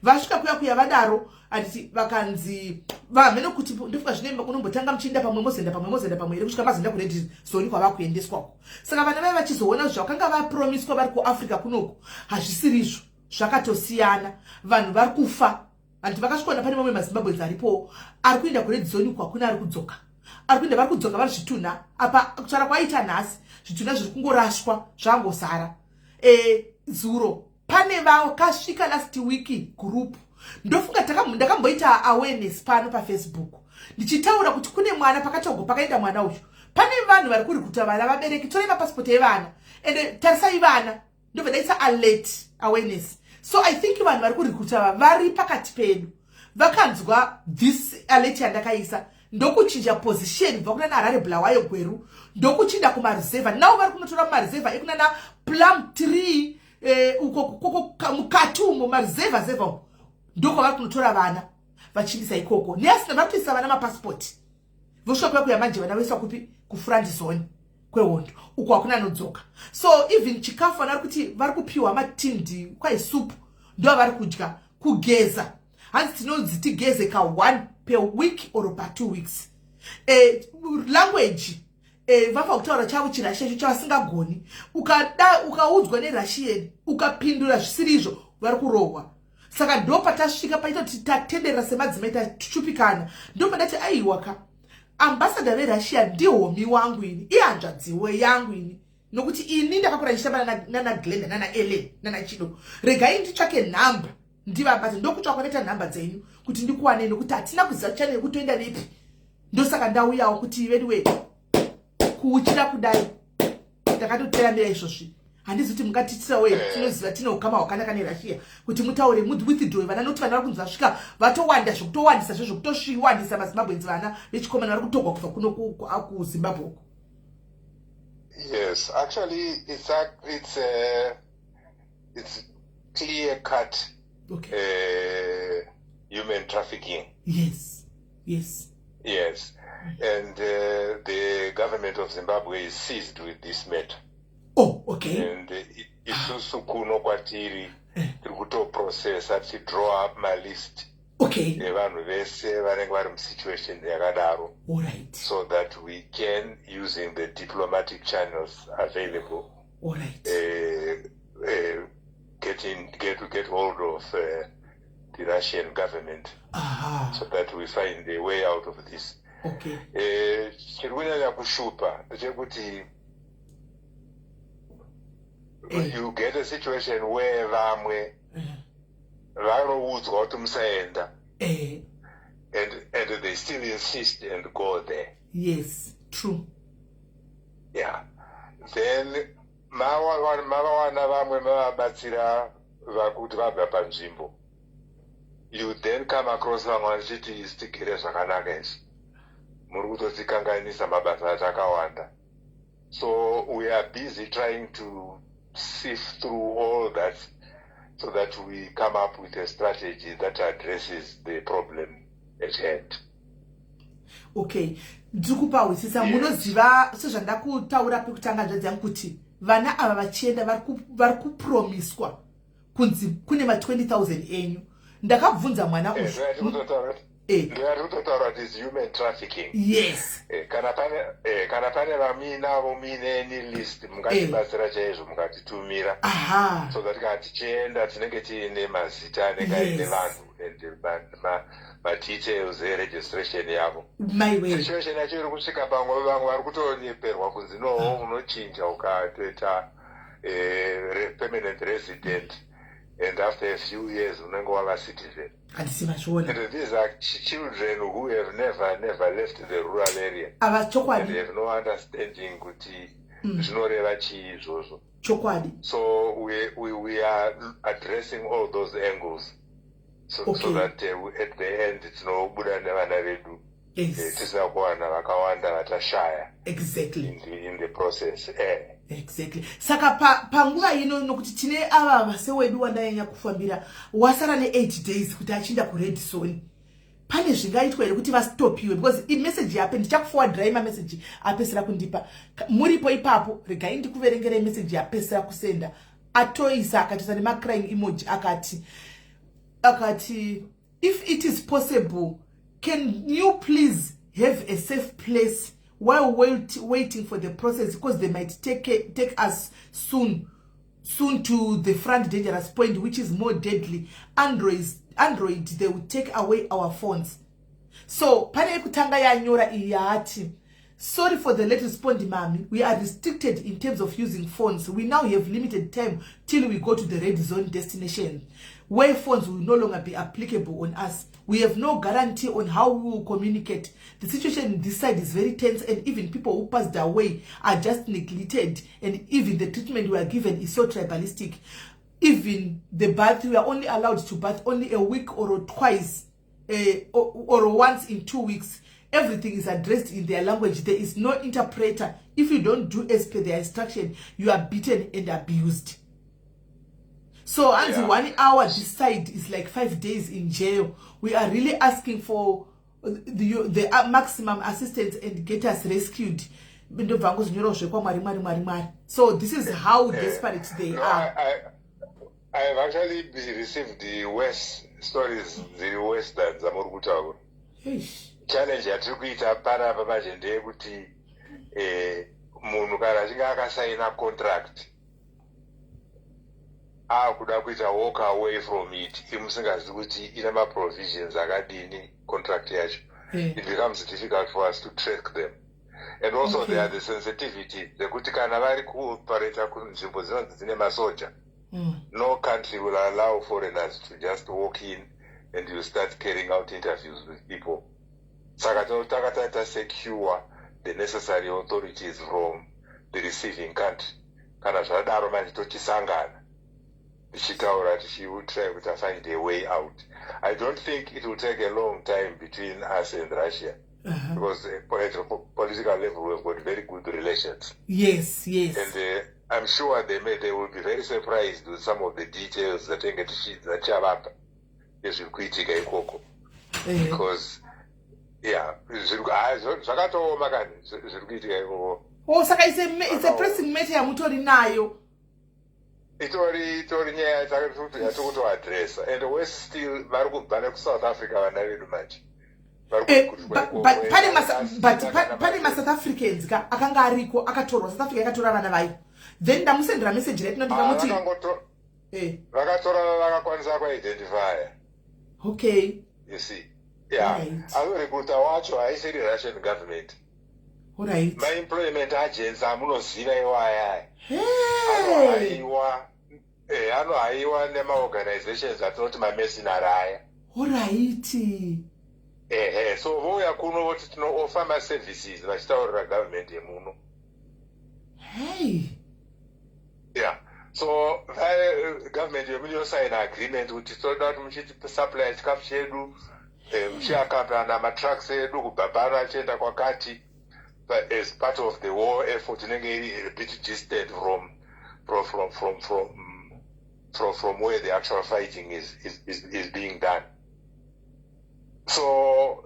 Vasvika kuya kuya vadaro, handiti vakanzi vamhene kuti ndofunga zvine unombotanga muchiinda pamwe, mozoenda pamwe, mozoenda pamwe here, kusvika mazoenda kured zone kwavakuendeswako. Saka vana vaiva vachizoona zvakanga vapromiswa vari kuAfrica kunoku hazvisirizvo, zvakatosiyana. Vanhu vari kufa, handiti? Vakasvikaona pane mamwe maZimbabweans aripowo ari kuenda kured zone uku, hakuna ari kudzoka. Ari kuenda, vari kudzoka vari zvitunha. Apa kutaura kwaita nhasi, zvitunha zviri kungorashwa, zvangozara. Zuro pane vakasvika last week group. Ndofunga ndakamboita awareness pano paFacebook ndichitaura kuti kune mwana pakatogo pakaenda mwana uyu, pane vanhu vari kurecruita vana. Vabereki, torai mapasipoti evana ende tarisai vana. Ndobva ndaisa alert awareness. So I think vanhu vari kurecruita vari pakati pedu vakanzwa this alert yandakaisa, ndokuchinja position kubva kuna naHarare, Bulawayo, Gweru, ndokuchinda kumareserva. Navo vari kunotora mumareserva ekunana Plumtree, uko mukati umo, mareserva zeva umo, ndokwavari kunotora vana vachiindisa ikoko. Neasina vari kutoisa vana mapasipoti, vosvika kuya kuya manje, vana voiswa kupi? Kufront zone kwehondo uko, hakuna anodzoka. So even chikafu, vana vari kuti vari kupiwa matindi kwaisupu, ndo vari kudya. Kugeza, hanzi tinonzi tigeze ka1 per week or pa2 weeks. Language, vafa kutaura chavo chiRussia icho chavasingagoni. Ukada ukaudzwa neRussian, ukapindura zvisiri izvo, vari kurohwa. Saka ndo patasvika paita kuti tatenderera semadzimai, tachupikana. Ndo pandati aiwa ka, ambassador veRussia ndihomi wangu ini, ihanzvadziwe yangu ini, nokuti ini ndakakura ndichitamba nana Glenda, nana Ellen, nana Chido. Regai nditsvake nhamba ndivabate. Ndokutsvaka kwakaita nhamba dzenyu kuti ndikuwanei, nokuti hatina kuziva channel yekutoenda nepi. Ndosaka ndauyawo kuti veduwe kuuchira kudai ndakatoteramira izvozvi. Handizi kuti mungatitirawo here? Tinoziva tine ukama hwakanaka neRussia, kuti mutaure withdraw vana, nokuti vana vari kunzi vasvika vatowanda zvekutowandisa, zvezvekutosviwandisa. MaZimbabweans, vana vechikomana vari kutogwa kubva kuno kuZimbabwe uko. Yes, actually, it's clear cut human trafficking. Yes, and the government of Zimbabwe is seized with this matter. And isusu kuno kwatiri tiri kutoprocessa, tichidraw up malist evanhu vese vanenge vari musituation yakadaro, so that we can, using the diplomatic channels available, get hold of the Russian government so that we find a way out of this. Chiri kunyanya kushupa ndechekuti you get a situation where vamwe vanoudzwa kuti musaenda and they still insist and go there. Yes, true. Yeah, then mavawana vamwe, mavabatsira vakuti vabva panzvimbo, you then come across vamwe vachiti isi tigere zvakanaka izvi, muri kutotikanganisa mabasa atakawanda. So we are busy trying to sift through all that so that we come up with a strategy that addresses the problem at hand. Okay, ndiri kupahwisisa. Munoziva, sezvandakutaura pekutanga, nzvadzi yangu, kuti vana ava vachienda vari kupromiswa kunzi kune ma20 000 enyu. Ndakabvunza mwana uyu. Ndingati kutotaura kuti is human trafficking. Kana pane vamuinavo, muine any list, mungatibatsira chaizvo mukatitumira, so that kana tichienda tinenge tiine mazita anenge aine vanhu and madetails eregistration yavo. Maiwe. Situation yacho iri kusvika pamwe vamwe vari kutonyeperwa kunzi, "No, unochinja ukatoita permanent resident and after a few years unenge wava citizen." Handisi mazviona. And these are children who have never, never left the rural area Ava and have no understanding kuti zvinoreva chii izvozvo. So we are addressing all those angles so that at the end tinobuda nevana vedu tisina kuwana vakawanda vatashaya in the process. Exactly. Saka panguva ino, nokuti tine ava vasewedu wandanyanya kufambira, wasara ne8 days kuti achiinda kured zone, pane zvingaitwa here kuti vastopiwe? Because imeseji yape, ndichakuforwardrai mameseji apesera kundipa. Muripo ipapo, regai ndikuverengerei meseji yapesera kusenda. Atoisa, akatoisa nemacrying emoji, akati, "If it is possible, can you please have a safe place while waiting for the process, because they might take us soon soon to the front dangerous point, which is more deadly. Android, they will take away our phones." So pane yekutanga yanyora iyi yaati, "Sorry for the late respond, mami. We are restricted in terms of using phones. We now have limited time till we go to the red zone destination, where phones will no longer be applicable on us. We have no guarantee on how we will communicate. The situation this side is very tense, and even people who passed away are just neglected, and even the treatment we are given is so tribalistic. Even the bath, we are only allowed to bath only a week or twice or once in 2 weeks. Everything is addressed in their language. There is no interpreter. If you don't do as per their instruction, you are beaten and abused." So anzi, "One hour this side is like 5 days in jail. We are really asking for the maximum assistance and get us rescued." Ndobva ngozvinyorawo zvekwamwari, Mwari, Mwari, Mwari. So this is how desperate they No, are. I have actually received the worst stories, dziri worse than dzamuri kutaura. Eish. Challenge yatiri kuita panapa manje ndeyekuti munhu kana achinge akasaina contract, akuda kuita walk away from it, imusingazivi kuti ine maprovisions akadini contract yacho, it becomes difficult for us to track them. And also there are the sensitivity dzekuti kana vari kuoperata kunzvimbo dzinonzi dzine masoja, no country will allow foreigners to just walk in and you start carrying out interviews with people. Saka tinotanga taita secure the necessary authorities from the receiving country. Kana zvadaro manje tochisangana tichitaura, tichitry kuti find a way out. I don't think it will take a long time between us and Russia because at a political level we've got very good relations and I'm sure they will be very surprised with some of the details dzatinenge dzachavapa nezviri kuitika ikoko, because yeah, zvakatooma kani zviri kuitika ikoko. Oh, saka it's a pressing matter yamutori nayo. Itori nyaya yatiri kutoadressa, and worse still, vari kubva nekuSouth Africa vana vedu manje. Vari kurecruitwa ikoko, But vasina kana pane maSouth Africans ka akanga ariko akatorwa. South Africa yakatora vana vayo. Then ndamusendera message right now, ndikamuti Vakatora vakakwanisa kuidentifya. You see, yeah. Anorecruita wacho haisiri Russian government. Maemployment agents amunoziva iwaya anohaiwa nemaorganizations atinoti mamercenary aya. Ehe, so vouya kuno voti tinooffer maservices, vachitaurira government yemuno. Yeah, so government yemuno yosaina agreement kuti toda kuti muchitisupply chikafu chedu, muchiakampana matrucks edu kubva pano achienda kwakati, but as part of the war effort inenge iri a bit distant from where the actual fighting is being done. So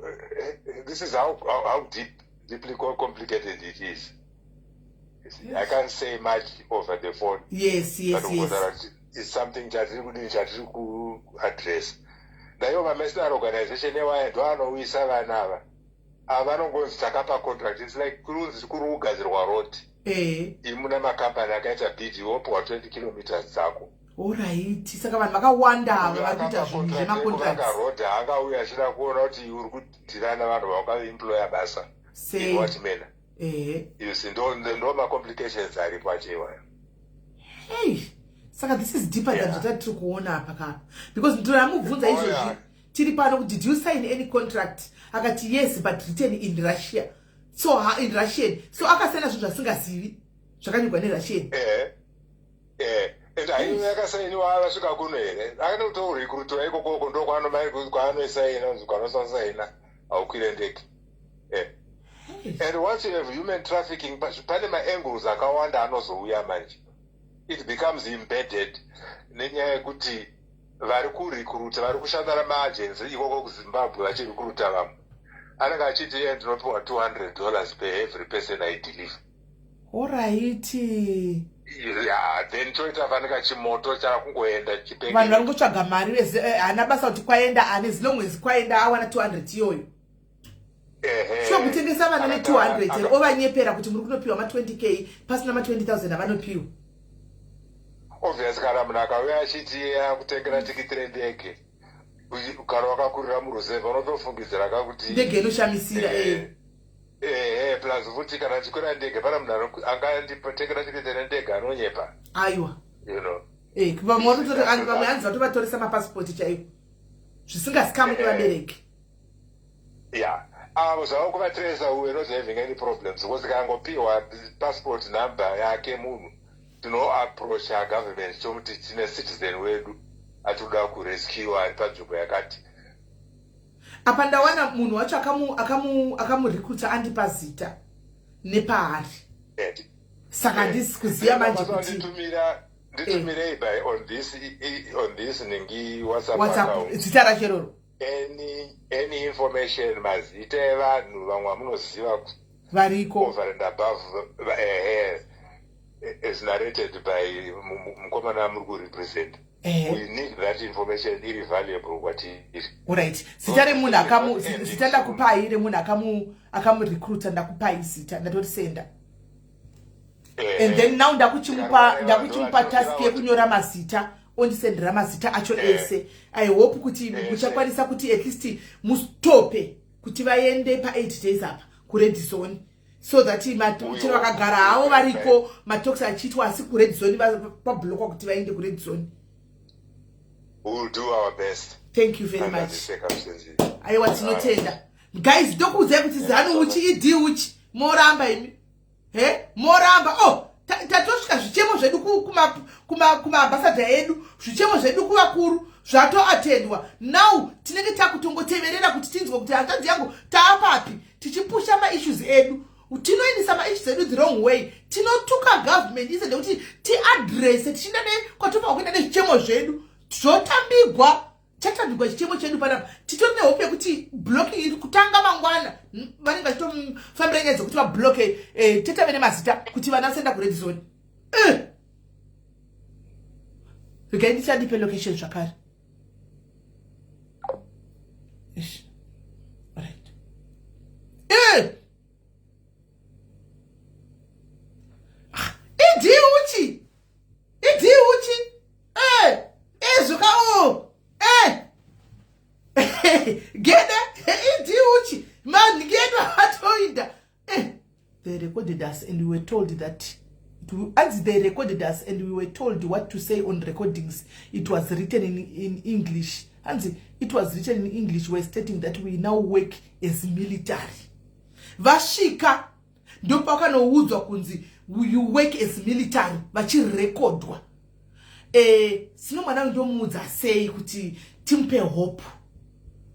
this is how deeply complicated it is. You see, I can't say much over the phone, but kungozara kuti it's something chatiri kudini, chatiri kuaddress. Naivo mamercenary organization ewaya ndo anouyisa vana ava. Ava vanongonzi takapa contract. It's like kurunzi kuri kugadzirwa road. Imuna makambani akaita bid, wopiwa 20 kilometers dzako. Alright, saka vanhu vakawanda ava vari kuita zvinhu zvemacontracts. Road haangauya achida kuona kuti uri kudhira navanhu vaukaemploya basa in what manner. You see, ndo macomplications aripo acho iwayo. Hey, saka this is deeper than zvatati tiri kuona apa kapa, because ndiramubvunza izvozvi tiri pano kuti, "Did you sign any contract?" Akati, "Yes, but written in Russia." So in Russian. So akasaina zvinhu zvasingazivi zvakanyorwa neRussian. And haiwe, yakasainiwa vasvika kuno here? Akanotorekrutwa ikokoko, ndo kwaanosaina, kwanosasaina haukwire ndege. And once you have human trafficking, pane maangles akawanda anozouya manje. It becomes embedded nenyaya yekuti vari kurecruita, vari kushanda namaagency ikoko kuZimbabwe vachirecruita vamwe, anenge achiti iye ndinopiwa $200 per every person I deliver. Yeah, then toita fanika chimoto chakungoenda. Vanhu vari kungotsvaga mari, haana basa kuti kwaenda ane, as long as kwaenda awana 200 iyoyo. Sure, kutengesa vana ne200 here, ovanyepera kuti muri kunopiwa ma20 k pasina ma20 000 avanopiwa? Obvious, kana munhu akauya achiti akutengera tikiti rendege, kana wakakurira muruzevha unotofungidzira kakuti ndege inoshamisira. Ehe, plus futi kana ndichikwira ndege, pana munhu anganditengera tikiti rendege anonyepa? Aiwa. You know. Vamwe vamwe hanzi vatovatoresa mapasipoti chaivo zvisingazikamwi nevabereki. Ya, avo zvavo kuvatresa, we not having any problems, because kangopiwa passport number yake munhu, tinoapproacha government tomuti tine citizen wedu atinoda kurescue ari panzvimbo yakati. Apa ndawana munhu wacho akamurecruita, andipa zita nepaari. Saka handisi kuziva manje kuti Nditumirei by on this ningi WhatsApp WhatsApp account. Zita racho iroro. Any information, mazita evanhu vamwe vamunoziva variko over and above as narrated by mukomana muri kurepresent. We need that information, iri valuable kwatiri. Alright, zita remunhu akamu zita ndakupai remunhu akamurecruita, ndakupai zita, ndatorisenda. And then now ndakuchimupa task yekunyora mazita, ondisendera mazita acho ese. I hope kuti muchakwanisa kuti at least mustope kuti vaende pa8 days apa kured zone, so that chero vakagara havo variko, matalks achiitwa, asi kured zone pablockwa kuti vaende kured zone. We will do our best Thank you very under much. the circumstances. Aiwa, tinotenda guys. Ndokuudzai kuti ZANU uchi idi uchi, moramba imi he, moramba. Oh, tatosvika zvichemo zvedu kumaambassador edu, zvichemo zvedu kuvakuru zvatoatendwa. Now tinenge takutongoteverera kuti tinzwe kuti hanzvadzi yangu taapapi, tichipusha maissues edu. Tinoendesa maissues edu the wrong way, tinotuka government ise ndekuti tiadrese tichienda nekwatofanwa kuenda nezvichemo zvedu, zvotambigwa, chatambigwa chichemo chedu panapa. Titori nehope yekuti blocking iri kutanga mangwana, vanenge vachitofambira nyaya dzekuti vablocke, tetave nemazita kuti vana vasaenda kured zone. Regai ndichandipe location zvakare. Ish. Alright. Ah, idi uchi, idi uchi, ezvo ka o gede idi uchi mangedo atoida. They recorded us and we were told that as they recorded us and we were told what to say on recordings. It was written in English, and it was written in English. We're stating that we now work as military. Vasvika ndopakanoudzwa kunzi you work as military, vachirekodwa. Sino mwana uyu ndomuudza sei kuti timupe hope?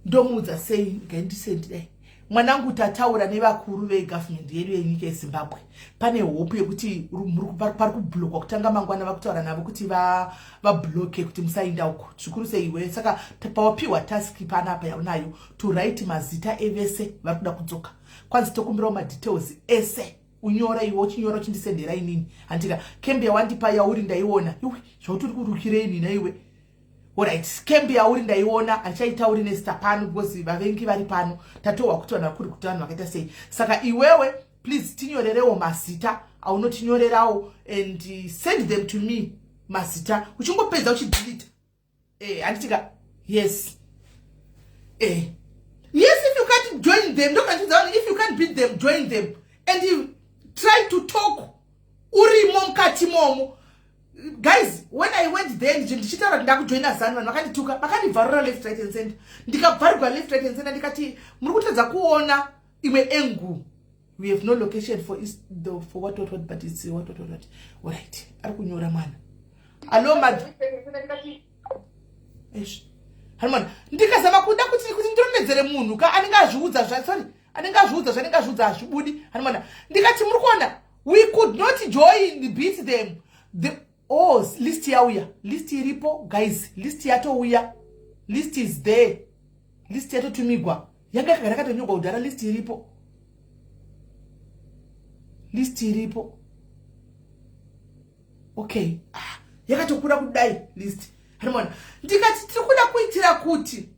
Ndomuudza sei? Ngaindisendidai mwanangu, tataura nevakuru vegovernment yedu yenyika yeZimbabwe, pane hope yekuti pari kublockwa kutanga mangwana. Vakutaura navo kuti vablocke kuti musainda uko, zvikuru seiwe. Saka pawapiwa task panapa yaunayo to write mazita evese vari kuda kudzoka, kwanzi tokumbirawo madetails ese, unyora iwe, uchinyora uchindisendera inini. Handika kembe yawandipa yauri ndaiona iwe, zvauti uri kurukirei nina iwe. Alright, camp yauri ndaiona, handichaitauri nezita pano because vavengi vari pano. Tatohwa kuti vanhu vakuri kuti vanhu vakaita sei. Saka iwewe please tinyorerewo mazita aunotinyorerawo and send them to me mazita uchingopedza uchidelete. Handitika yes. Yes, if you can't join them, ndokandiudza, if you can't beat them, join them and you try to talk urimo mukati momo. Guys, when I went there ndichitaura kuti ndakujoina ZANU, vanhu vakandituka, vakandibvarura left, right and center. Ndikabvarurwa left, right and center. Ndikati muri kutadza kuona imwe angle. We have no location for is the, for what, what, what, but it's what, what, what, what. Alright, ari kunyora mwana. Allo mad eish hanimona. Ndikazama kuda kuti ndirondedzere munhu ka anenge azviudza zva, sorry, anenge azviudza zvanenge azviudza hazvibudi. Hanimona, ndikati muri kuona, we could not join, beat them. The, oh, list yauya, list iripo guys, list yatouya, list is there, list yatotumigwa, yanga yakagara yakatonyorwa kudhara. List iripo, list iripo. Okay, ah, yakatokura kudai list. Hanimona, ndikati tiri kuda kuitira kuti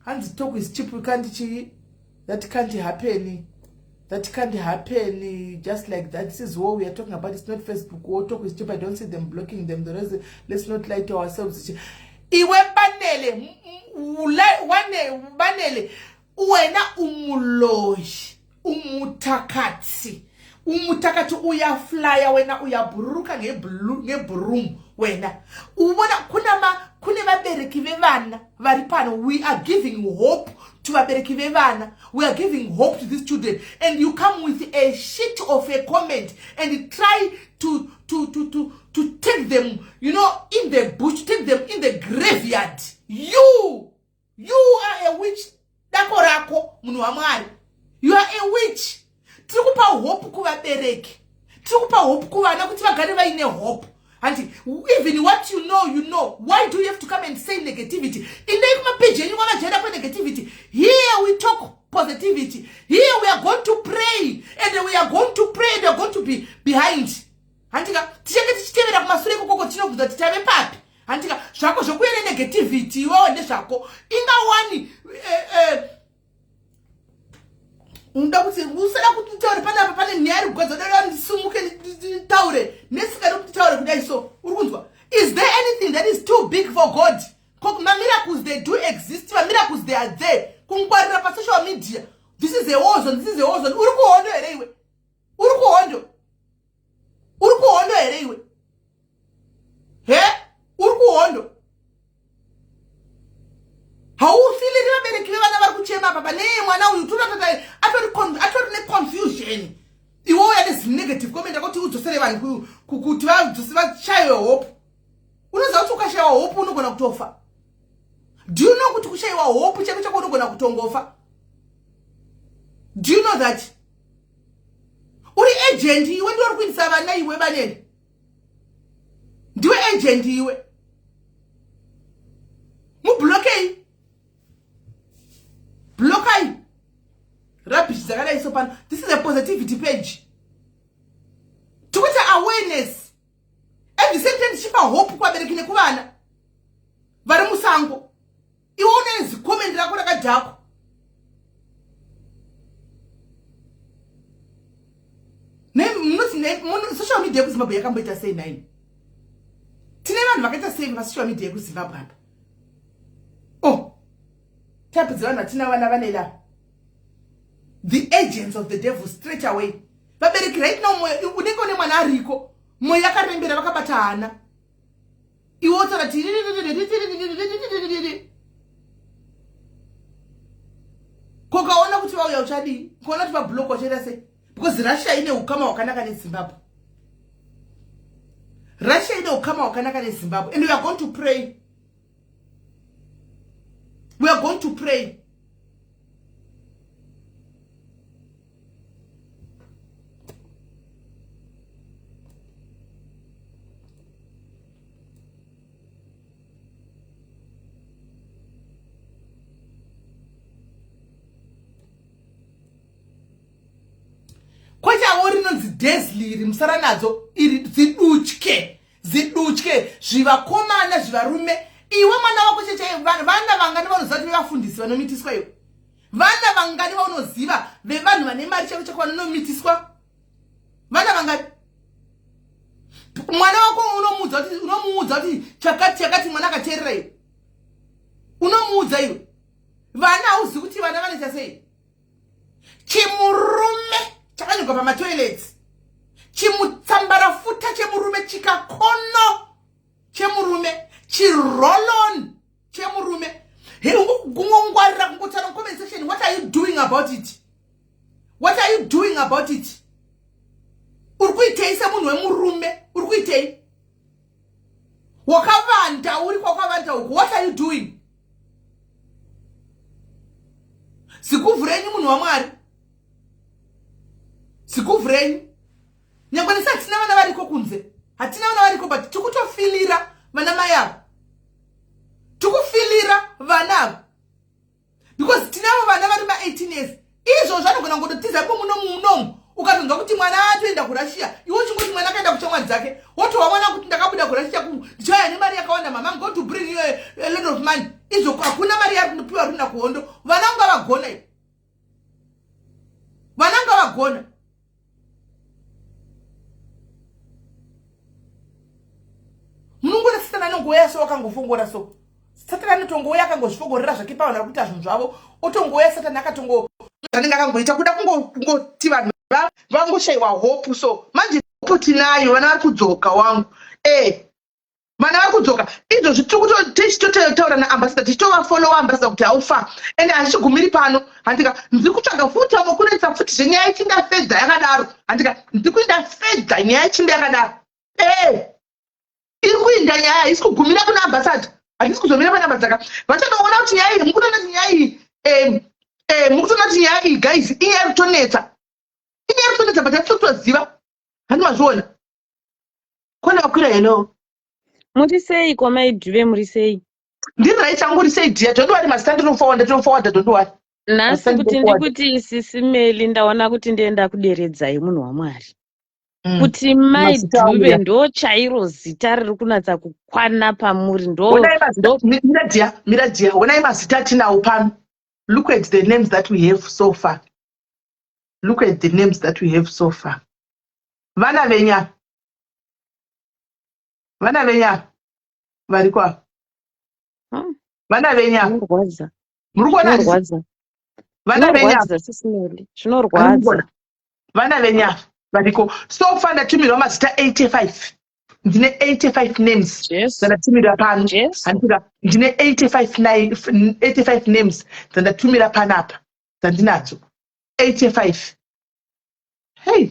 hanzi talk is cheap, we can't chii, that can't happen, that can't happen just like that. This is what we are talking about. It's not Facebook war. Talk is cheap. I don't see them blocking them. The rest, let's not lie to ourselves. Iwe banele wane banele, wena umuloyi, umuthakathi, umuthakathi, uyaflya wena, uyabhururuka ngebroom wena. Ubona kunama kune vabereki vevana vari pano. We are giving hope to vabereki vevana. We are giving hope to these children and you come with a shit of a comment and try to take them in the bush, take them in the graveyard. You are a witch. Dako rako, munhu waMwari, you are a witch. Tiri kupa hope kuvabereki, tiri kupa hope kuvana kuti vagare vaine hope. Hanti even what you know, you know. Why do you have to come and say negativity? Indai kumapeji enyu kwavajaira kwenegativity. Here we talk positivity. Here we are going to pray and we are going to pray and we are going to be behind. Handika tichange tichitevera kumasure ikokoko, tinobvunza kuti tave papi. Handika zvako zvokuya nenegativity iwewo ndezvako. Ingawani unoda kuti usada kuti nditaure panapa, pane nyaya iri kugwadza, dada ndisumuke nditaure nesingadi kuti nditaure kudai. So uri kunzwa, is there anything that is too big for God? Mamiracles, they do exist. Mamiracles, they are there. Kungwarira pasocial media, this is a war zone, this is a war zone. Uri kuhondo here iwe? Uri kuhondo? Uri kuhondo here iwe? He, uri kuhondo? Haufiliri vabereki vevana vari kuchema apa pane mwana uyu tunatata atori neconfusion. Iwe uya nezinegative comment akuti udzosere vanhu kuti vashayiwe hope. Unoziva kuti ukashayiwa hope unogona kutofa? Do you know kuti kushayiwa hope chako chako unogona kutongofa? Do you know that uri agent iwe? Ndiwe uri kuindisa vana iwe, vanene, ndiwe agent iwe. Mublockei, blockai rubbish dzakadai so pano. This is a positivity page. Tikuita awareness, at the same time tichipa hope kuvabereki nekuvana vari musango. Iwe une zicomment rako rakadhakwa. Munoti social media yekuZimbabwe yakamboita sei naini? Tine vanhu vakaita sei pasocial media yekuZimbabwe apa? Oh, type dzevanhu vatina vana vanela, the agents of the devil straight away. Vabereki right now, moyo unenge une mwana ariko, moyo yakarembera, vakabata hana. Iwe wotaura ti kokaona kuti vauya uchadii? Ukaona kuti vablock wachaita sei? Because Russia ine ukama hwakanaka neZimbabwe. Russia ine ukama hwakanaka neZimbabwe and we are going to pray, we are going to pray. Kwechavo rinonzi desli iri, musara nadzo iri, zidutye, zidutye, zvivakomana, zvivarume. Iwe mwana wako cheche, vana vangani vanoziva kuti vevafundisi vanomitiswa iwe? Vana vangani vaunoziva vevanhu vane mari chako chako vanonomitiswa? Vana vangani? Mwana wako unomuudza kuti, unomuudza kuti chakati chakati, mwana akateerera iwe? Unomuudza iwe? Vana hauzivi kuti vana vanoita sei? Chimurume chakanyorwa pamatoilets, chimutsambarafuta chemurume, chikakono chemurume, chirolon chemurume. Kungongwarira kungotaura mucomment section. What are you doing about it? What are you doing about it? Uri kuitei semunhu wemurume? Uri kuitei wakavanda? Uri kwakavanda uku, what are you doing? Ziguvhu renyu, munhu waMwari, ziguvhu renyu. Nyangwe nesi hatina vana variko kunze, hatina vana variko, but tikutofilira vana mai ava, tikufilira vana ava because tinavo vana vari ma18 years. Izvozvo anogona kungototiza imo muno munomu. Ukatonzwa kuti mwana atoenda kuRussia, iwe uchingoti mwana akaenda kuchamwari dzake, wotova mwana kuti ndakabuda kuRussia, ndichauya nemari yakawanda, mama, I'm going to bring you a lot of money. Izvo hakuna mari yari kundopiwa rina kuhondo. Vana ungavagona iwe, vana ungavagona. Munongona Satani anongouya so, akangofongora so. Satani anotongouya akangozvifongorera zvake pavanhu vari kuita zvinhu zvavo. Otongouya Satani akatongo anenge akangoita kuda kungoti vanhu vangoshayiwa hope. So manje hope tinayo, vana vari kudzoka wangu. E vana vari kudzoka izvozvi. Tiri tichitotaura naambassador, tichitovafollowa ambassador kuti how far, and hazvichigumiri pano, handika. Ndiri kutsvaga futi vamwe kunoita futi zvenyaya ichinda fedha yakadaro, handika. Ndiri kuinda fedha nyaya ichinda yakadaro. E iri kuinda nyaya, haisi kugumira kuna ambassador, hatisi kuzomira pana ambassador. Vachatoona kuti nyaya iyi, mukutoona kuti nyaya iyi, mukutoona kuti nyaya iyi, guys, inyaya iri kutonetsa, inyaya iri kutonetsa, but hatisi kutoziva. Handi mazviona kona vakwira. Hello. Muri sei kwamaidhuve? Muri sei? Ndiri right changu. Uri sei, dear? Don't worry, mazita ndinoforwarda, ndinoforwarda, don't worry. Nhasi kuti ndikuti sisimeli, ndaona kuti ndienda kuderedzai munhu waMwari kuti maidhuve ndo chairo zita riri kunatsa kukwana pamuri ndo. Mira dear, mira dear. Honai mazita atinawo pano. Look at the names that we have so far. Look at the names that we have so far. Vana venya, vana venya variko ava. Vana venya. Zvinorwadza. Muri kuona? Zvinorwadza. Vana venya. Zvinorwadza, sisimeli, zvinorwadza. Vana venya variko so far. Ndatumirwa mazita 85. Ndine 85 names Jesu. dzandatumira pano. Jesu. Handika, ndine 85 names dzandatumira panapa, dzandinadzo 85. Hey.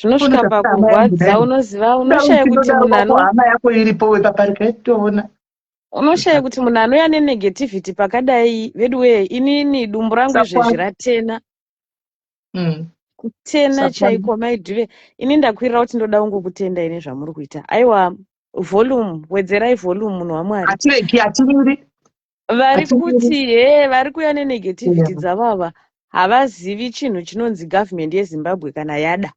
Zvinosvika Unoda pakurwadza. Hama Unoziva, unoshaya kuti munhu ano hama yako iripo wepaparika toona. Unoshaya kuti munhu anouya nenegativity pakadai. Veduwee, inini dumbu rangu izvezvi ratena kutena chaiko. Maidhuve, ini ndakwirira kuti ndoda kungokutendai nezvamuri kuita. Aiwa, volume, wedzerai volume, munhu waMwari. Hatiregi, hatimiri. Vari Hatimiri. kuti he vari kuuya nenegativity dzavava havazivi chinhu chinonzi government yeZimbabwe kana yada.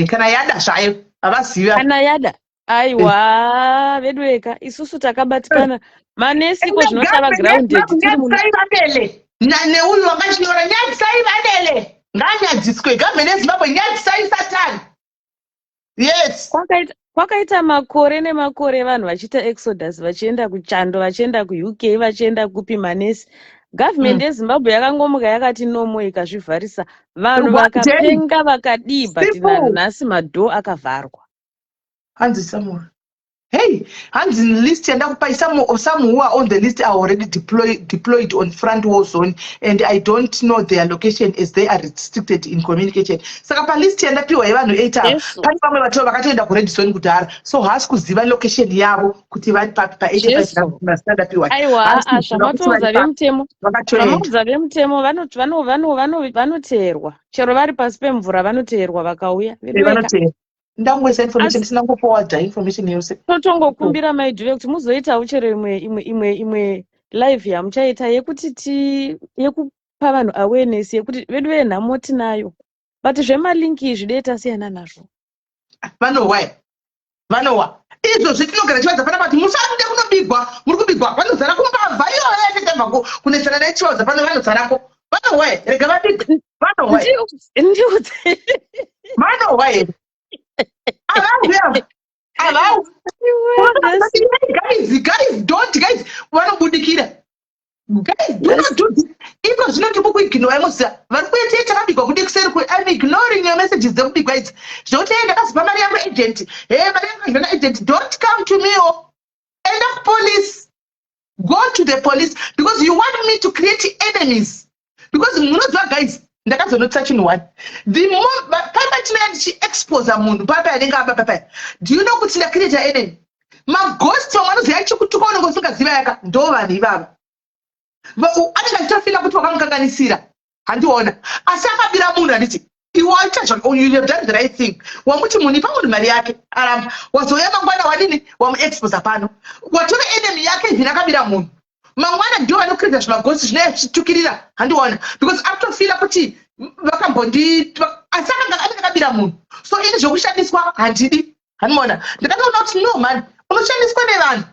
Kana yada zvayo havazivi. Kana yada, aiwa veduweka, isusu takabatikana manesiko zvinotava grounded tiri muno. Nyadzisai vadele neuyu wanga chinyora. Nyadzisai vadele, nganyadziswe government yeZimbabwe. Nyadzisai Satani, yes. Kwakaita makore nemakore vanhu vachiita exodus, vachienda kuchando, vachienda kuUK, vachienda kupi, manesi. Government yeZimbabwe yakangomuka yakati nomo, ikazvivharisa vanhu. One day. Vakapenga vakadii, but Simple. nanhasi madoor akavharwa. Hanzi Samuel, hey, hanzi list yandakupai, some who are on the list are already deployed on front war zone and I don't know their location as they are restricted in communication. Saka palist yandapiwa yevanhu 8 ava, Jesu. pane vamwe vatova vakatoenda kured zone kudhara, so haasi kuziva location yavo kuti vari papi pa85. Jesu. Mazita andapiwa Aiwa, haasi aa kuziva kuti vari zvamatoudza papi. vemutemo, Vakatoenda. zvamaudza vemutemo, vanoteerwa chero vari pasi pemvura, vanoteerwa vakauya veduweka. Vanoteera. Ndangoisa information, Asi ndisina kungoforwarda information yose. Totongokumbira maidhuve kuti muzoitawo chero imwe live yamuchaita yekuti ti yekupa vanhu awareness yekuti vedu venhamo tinayo, but zvemalinki izvi dei tasiyana nazvo. Vanowa, vanowa. Izvozvi tinogara chivadza pana pati musarude kunobigwa, muri kubigwa, vanozara kumbavha iyoyo yatachabva kunetsana naye. Chivadza pano vanozarako, vanohwa here? Rega vabigwe, vanohwa here? Ndiudze. Vanohwa here? Avauya avau. Guys, guys, don't, guys, vanobudikira. Guys, do not do this. Iko zvino ndiri kukuignora. Muziva vari kuita takabigwa kudi kuseri. I'm ignoring your messages dzekubigwa idzi, zvekuti, "Hey, ndakazipa mari yangu agent, he mari yangu azvona agent." Don't come to me o. Enda kupolice, go to the police, because you want me to create enemies. Because munoziva guys, ndakazonotisa chinhu one, the more pamba chinaya ndichiexposa munhu papa anenge aba papa, do you know kuti ndacreata enemy? Maghost vamwe vanoziva achikutuka, unenge usingaziva yaka ndo vanhu ivava. Anenge achitofeela kuti wakamukanganisira, handiona, asi akabira munhu. Handiti iwe waita, you have done the right thing, wamuti munhu ipa munhu mari yake, aramba. Wazouya mangwana, wadini? Wamuexposa pano, watova enemy yake. Even akabira munhu, mangwana ndio vanocreata zvimaghost zvinenge zvichitukirira, handiona, because akutofeela kuti vakambondi, asi akanga anenge akabira munhu. So ini zvokushandiswa handidi, handiona. Ndakatoona kuti no man, unoshandiswa nevanhu,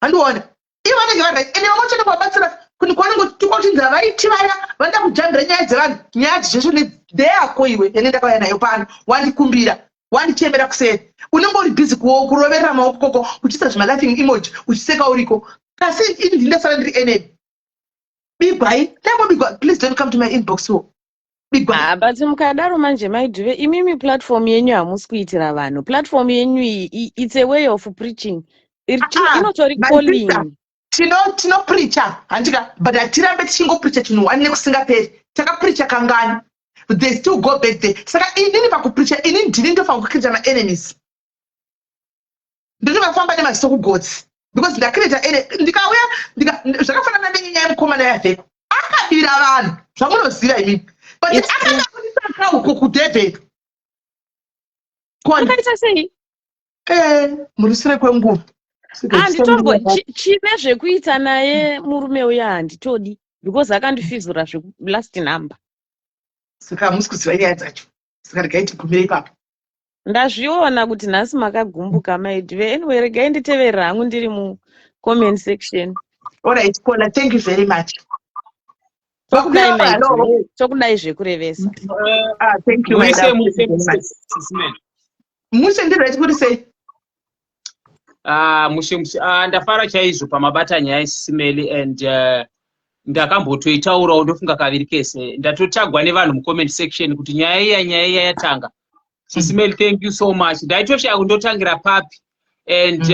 handiona. Ivo vanenge vari ende vamwe vacho kuvabatsira kwanenge kuti havaiti vaya vanoda kujambira nyaya dzevanhu. Nyaya dzizvesvo ndeyako iwe, ene ndakauya nayo pano, wandikumbira, wandichemera kuseri, unenge uri busy kuroverera maoko koko, uchiisa zvimalaughing emoji, uchiseka uriko, kasi ini ndindasara ndiri enemy. Bigwai, dangobigwa. Please don't come to my inbox wo. Bigwai. Ah, but mukadaro manje, Maidhuve, imimi platform yenyu hamusi kuitira vanhu. Platform yenyu iyi, it's a way of preaching. Ah, Inotori my calling. sister, tinopreacha handika, but hatirambe tichingopreacha chinhu one nekusingaperi. Takapreacha kangani? They still go back there. Saka inini pakupreacha, inini ndini ndofanira kucreata maenemies, ndotovafamba nemaziso kugotsi, because ndacreata ene ndikauya zvakafanana nenyaya yemukomana yavheko akabira vanhu zvamunoziva imini, but akanga kunisaka uko kudhebheni. Akaita sei? Murusire kwenguva. Handitombo chine zvekuita naye murume uya, handitodi, because akandifizura zvekulast number. Saka hamusi kuziva nyaya dzacho, saka regai tigumire ipapo. Ndazviona kuti nhasi makagumbuka, Maidhuve. Anyway, regai nditeverera hangu ndiri mucomment section. Alright Kola, thank you very much. Tokudai. Vakwira, hello. Maidhuve, tokudai zvekurevesa. Ah, thank you, my Mushe, love. mushe, Thank you very much. Sisman. Mushe, ndiri right, kuri sei? Ah, mushe mushe. Ah, ndafara chaizvo pamabata nyaya iSisimeli, and ndakambotoitaurawo, ndofunga kaviri kese ndatotagwa nevanhu mucomment section kuti nyaya iya, nyaya iya yatanga. Sisimeli, thank you so much. Ndaitoshaya kundotangira papi, and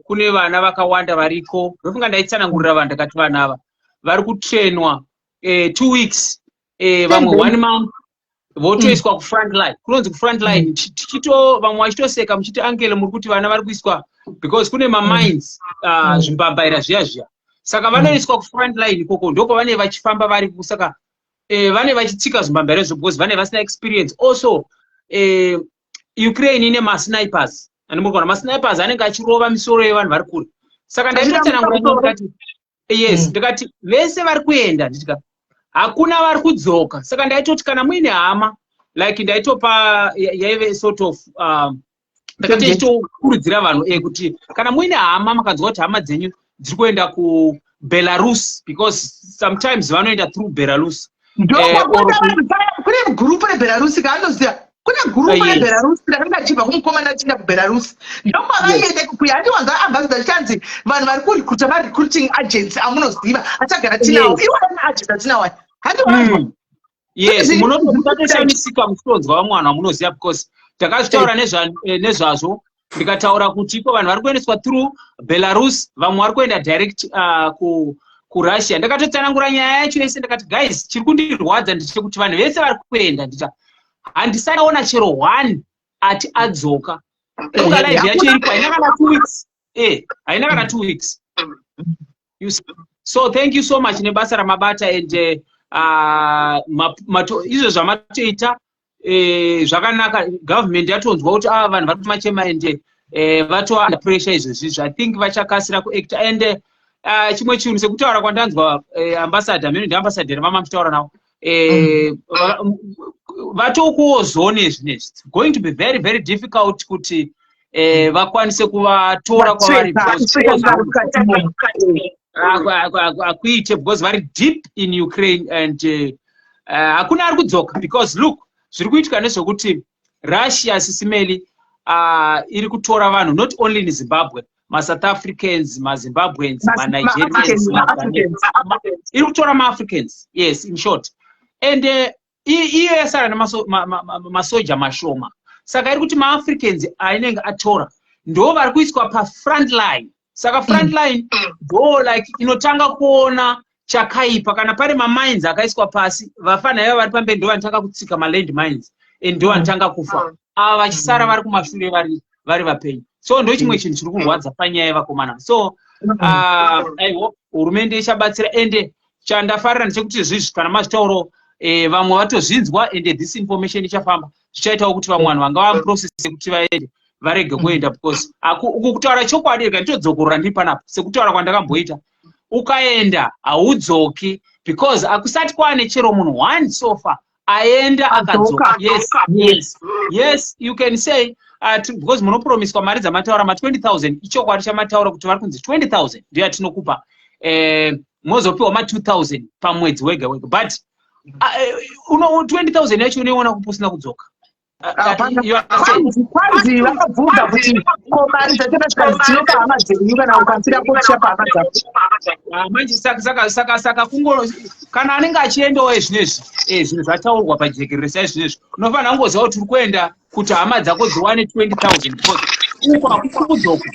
kune vana vakawanda variko. Ndofunga ndaitsanangurira vanhu, ndakati vana ava vari kutrainwa 2 weeks, vamwe one month, votoiswa kufront line, kunonzi kufront line. Tichito vamwe vachitoseka muchiti, "Uncle, muri kuti vana vari kuiswa," because kune mamines, zvimbambaira zviya zviya. Saka vanoiswa kufront line ikoko, ndoko vanenge vachifamba vari. Saka vane vachitsika zvimbambaira izvo because vane vasina experience. Also Ukraine ine masnipers, andimuri kuona masnipers anenge achirova misoro yevanhu vari kure. Saka ndaitotsanangura ndikati yes, ndikati vese vari kuenda, nditika hakuna vari kudzoka. Saka ndaitoti kana muine hama, like ndaitopa yaive sort of ndakati ichitokurudzira vanhu kuti kana muine hama, makanzwa kuti hama dzenyu dziri kuenda kuBelarus, because sometimes vanoenda through Belarus. Kune gurupu reBelarus kaanoziva, kune gurupu reBelarus rakanga richibva kumukomana achienda kuBelarus, ndokwavaienda kuya. Handiwanza ambassador chichanzi vanhu vari kurecruita, marecruiting agents amunoziva achagara tinawo, iwo agents atinawo, handiwanzwa. Yes, munotoshamisika muchitonzwa vamwe vanhu vamunoziva, because takazvitaura nezvazvo, ndikataura kuti iko vanhu vari kuendeswa through Belarus, vamwe vari kuenda direct kuRussia. Ndakatotsanangura nyaya yacho yese, ndakati, "Guys, chiri kundirwadza ndechekuti vanhu vese vari kuenda, ndita handisaona chero one ati adzoka." Unga live yacho iripo haina kana 2 weeks, haina kana 2 weeks. So thank you so much nebasa ramabata, and izvo zvamatoita zvakanaka. Government yatonzwa kuti ava vanhu vari kumachema, and vatova under pressure izvozvizvi. I think vachakasira kuacta. And chimwe chinhu, sekutaura kwandanzwa ambassador mene, ndiambassador vama muchitaura navo, vatokuwo zone zvinezvi, it's going to be very very difficult kuti Vakwanise kuvatora kwavari. Akuite because vari deep in Ukraine and hakuna ari kudzoka, because look, zviri kuitika nezvekuti Russia, Sisi Melly, iri kutora vanhu not only in Zimbabwe, maSouth Africans, maZimbabweans, maNigerians, iri kutora maAfricans, yes, in short. And iyo yasara nemasoja mashoma, saka iri kuti maAfricans ainenge atora ndo vari kuiswa pafront line. Saka front line ndo like inotanga kuona chakaipa. Kana pane mamines akaiswa pasi, vafana iva vari pamberi ndo vanotanga kutsika maland mines and ndo vanotanga kufa, ava vachisara vari kumashure vari vapenyu. So ndo chimwe chinhu chiri kurwadza panyaya yevakomana. So I hope hurumende ichabatsira. Ende chandafarira ndechekuti zvizvi kana mazvitauro, vamwe vatozvinzwa, ende this information ichafamba, zvichaitawo kuti vamwe vanhu vanga vamuprocess yekuti vaende varege kuenda, because uku kutaura chokwadi, rega nditodzokorora ndiri panapa sekutaura kwandakamboita: ukaenda haudzoki, because hakusati kwaane chero munhu one so far aenda akadzoka. Yes, you can say because munopromiswa mari dzamataura ma20 000. Ichokwadi chamataura kuti vari kunzi 20 000 ndiyo yatinokupa, mozopiwa ma2 000 pamwedzi wega wega, but 20 000 yacho unoiona kupi usina kudzoka? Kwanzi vakabvunza kuti ko mari dzatenda, zvikanzi tinopa hama dzenyu, kana ukafira kotichapa hama dzako. Ah, manje saka kungo kana anenge achiendawo zvinezvi, zvinhu zvataurwa pajekerere saizvinezvi, unofanira kungoziva kuti uri kuenda kuti hama dzako dziwane 20 000, because uko hakusi kudzoka,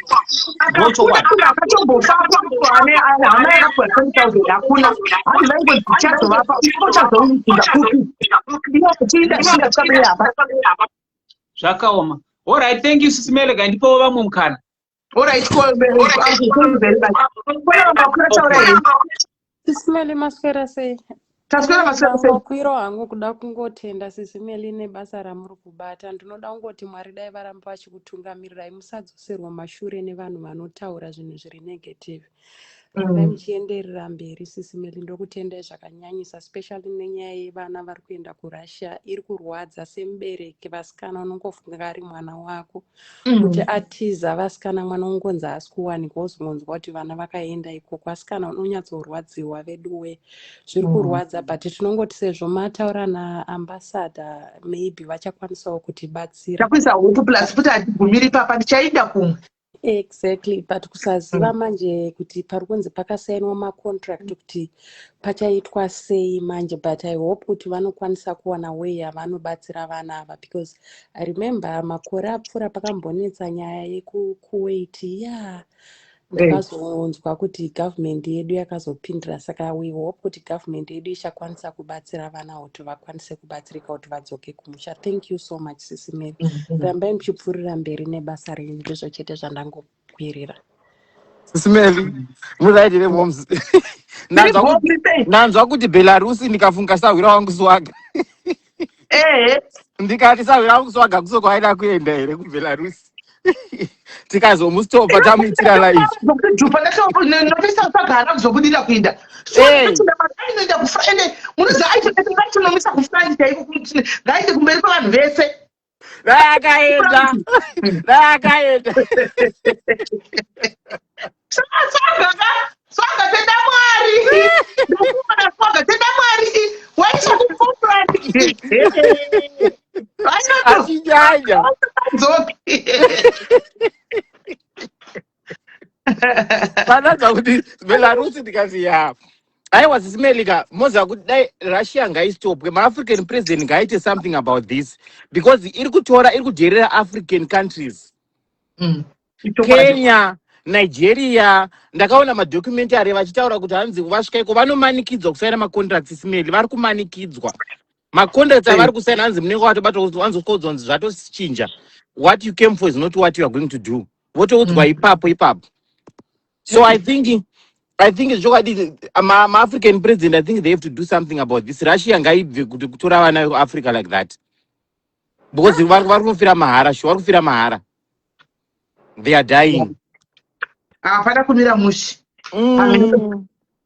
ndochokwadi. Akatombofapo ane hama yakapiwa 20 000? Hakuna. Hanzi vaingonzi tichazovapa, uchazounza kupi iyo kuchiinda chinga chikabei apa? Zvakaoma. Alright, thank you, Sisi Melly. Gandipowo vamwe mukana. Alright, thank you very much. Kune makwira, taura henyu. Sisi Melly, maswera sei? Taswera, maswera sei? Makwiro hangu. Kuda kungotenda, Sisi Melly, nebasa ramuri kubata. Ndinoda kungoti Mwari dai varamba vachikutungamirirai, musadzoserwa mashure nevanhu vanotaura zvinhu zviri negative. Rambai muchienderera mberi, Sisi Melly. Ndokutendai zvakanyanyisa, especially nenyaya yevana vari kuenda kuRussia. Iri kurwadza semubereki. Vasikana, unongofunga ari mwana wako kuti atiza. Vasikana, mwana ungonzi haasi kuwanikwa, wozongonzwa kuti vana vakaenda ikoko. Asikana, unonyatsorwadziwa veduwe, zviri kurwadza. But tinongoti sezvo mataura naambassador, maybe vachakwanisawo kutibatsira. Takuisa hope, plus futi hatigumiri papa, ndichaenda kumwe. Exactly, but kusaziva manje kuti pari kunzi pakasainwa macontract, kuti pachaitwa sei manje. But I hope kuti vanokwanisa kuwana way yavanobatsira vana ava, because I remember makore apfuura pakambonetsa nyaya yekuKuwait ya, ndakazonzwa kuti government yedu yakazopindira. Saka we hope kuti government yedu ichakwanisa kubatsira vana kuti vakwanise kubatsirika kuti vadzoke kumusha. Thank you so much, Sisi Melly. Rambai muchipfuurira mberi nebasa renyu. Ndizvo chete zvandangokwirira. Sisi Melly, muraitire moms. Ndanzwa kuti Belarusi, ndikafunga sahwira wangu Swaga. Ndikati sahwira wangu Swaga kuso kwaida kuenda here kuBelarusi? Tikazomustopa, tamuitira live. Jupa ndatoisa Swaga haana kuzobudira kuenda. Ainoenda, ende munoziva aitonomisa kuFrance chaiko, kuti ngaende kumberi kwevanhu vese. Dai akaenda, dai akaenda. Swaga, Swaga, tenda Mwari. Ndikuona Swaga, tenda Mwari waisa kuFrance. Achinyanya. Dzoki. Pananzwa kuti Belarusi, ndikati ya, aiwa. Sisi Melly ka, moziva kuti dai Russia ngaistopwe, maAfrican president ngaaite something about this, because iri kutora, iri kudherera African countries. Kenya, Nigeria. Ndakaona madocumentary vachitaura kuti hanzi vasvika iko vanomanikidzwa kusaina macontracts. Sisi Melly, vari kumanikidzwa macontracts avari kusaina. Hanzi munenge watobatwa, wanzosvika kunzi zvatochinja, what you came for is not what you are going to do. Votoudzwa ipapo ipapo. So I think chokwadi maAfrican president, I think they have to do something about this. Russia ngaibve kuti kutora vana veAfrica like that, because vari kufira mahara sure, vari kufira mahara. They are dying. Hapana kumira mushe.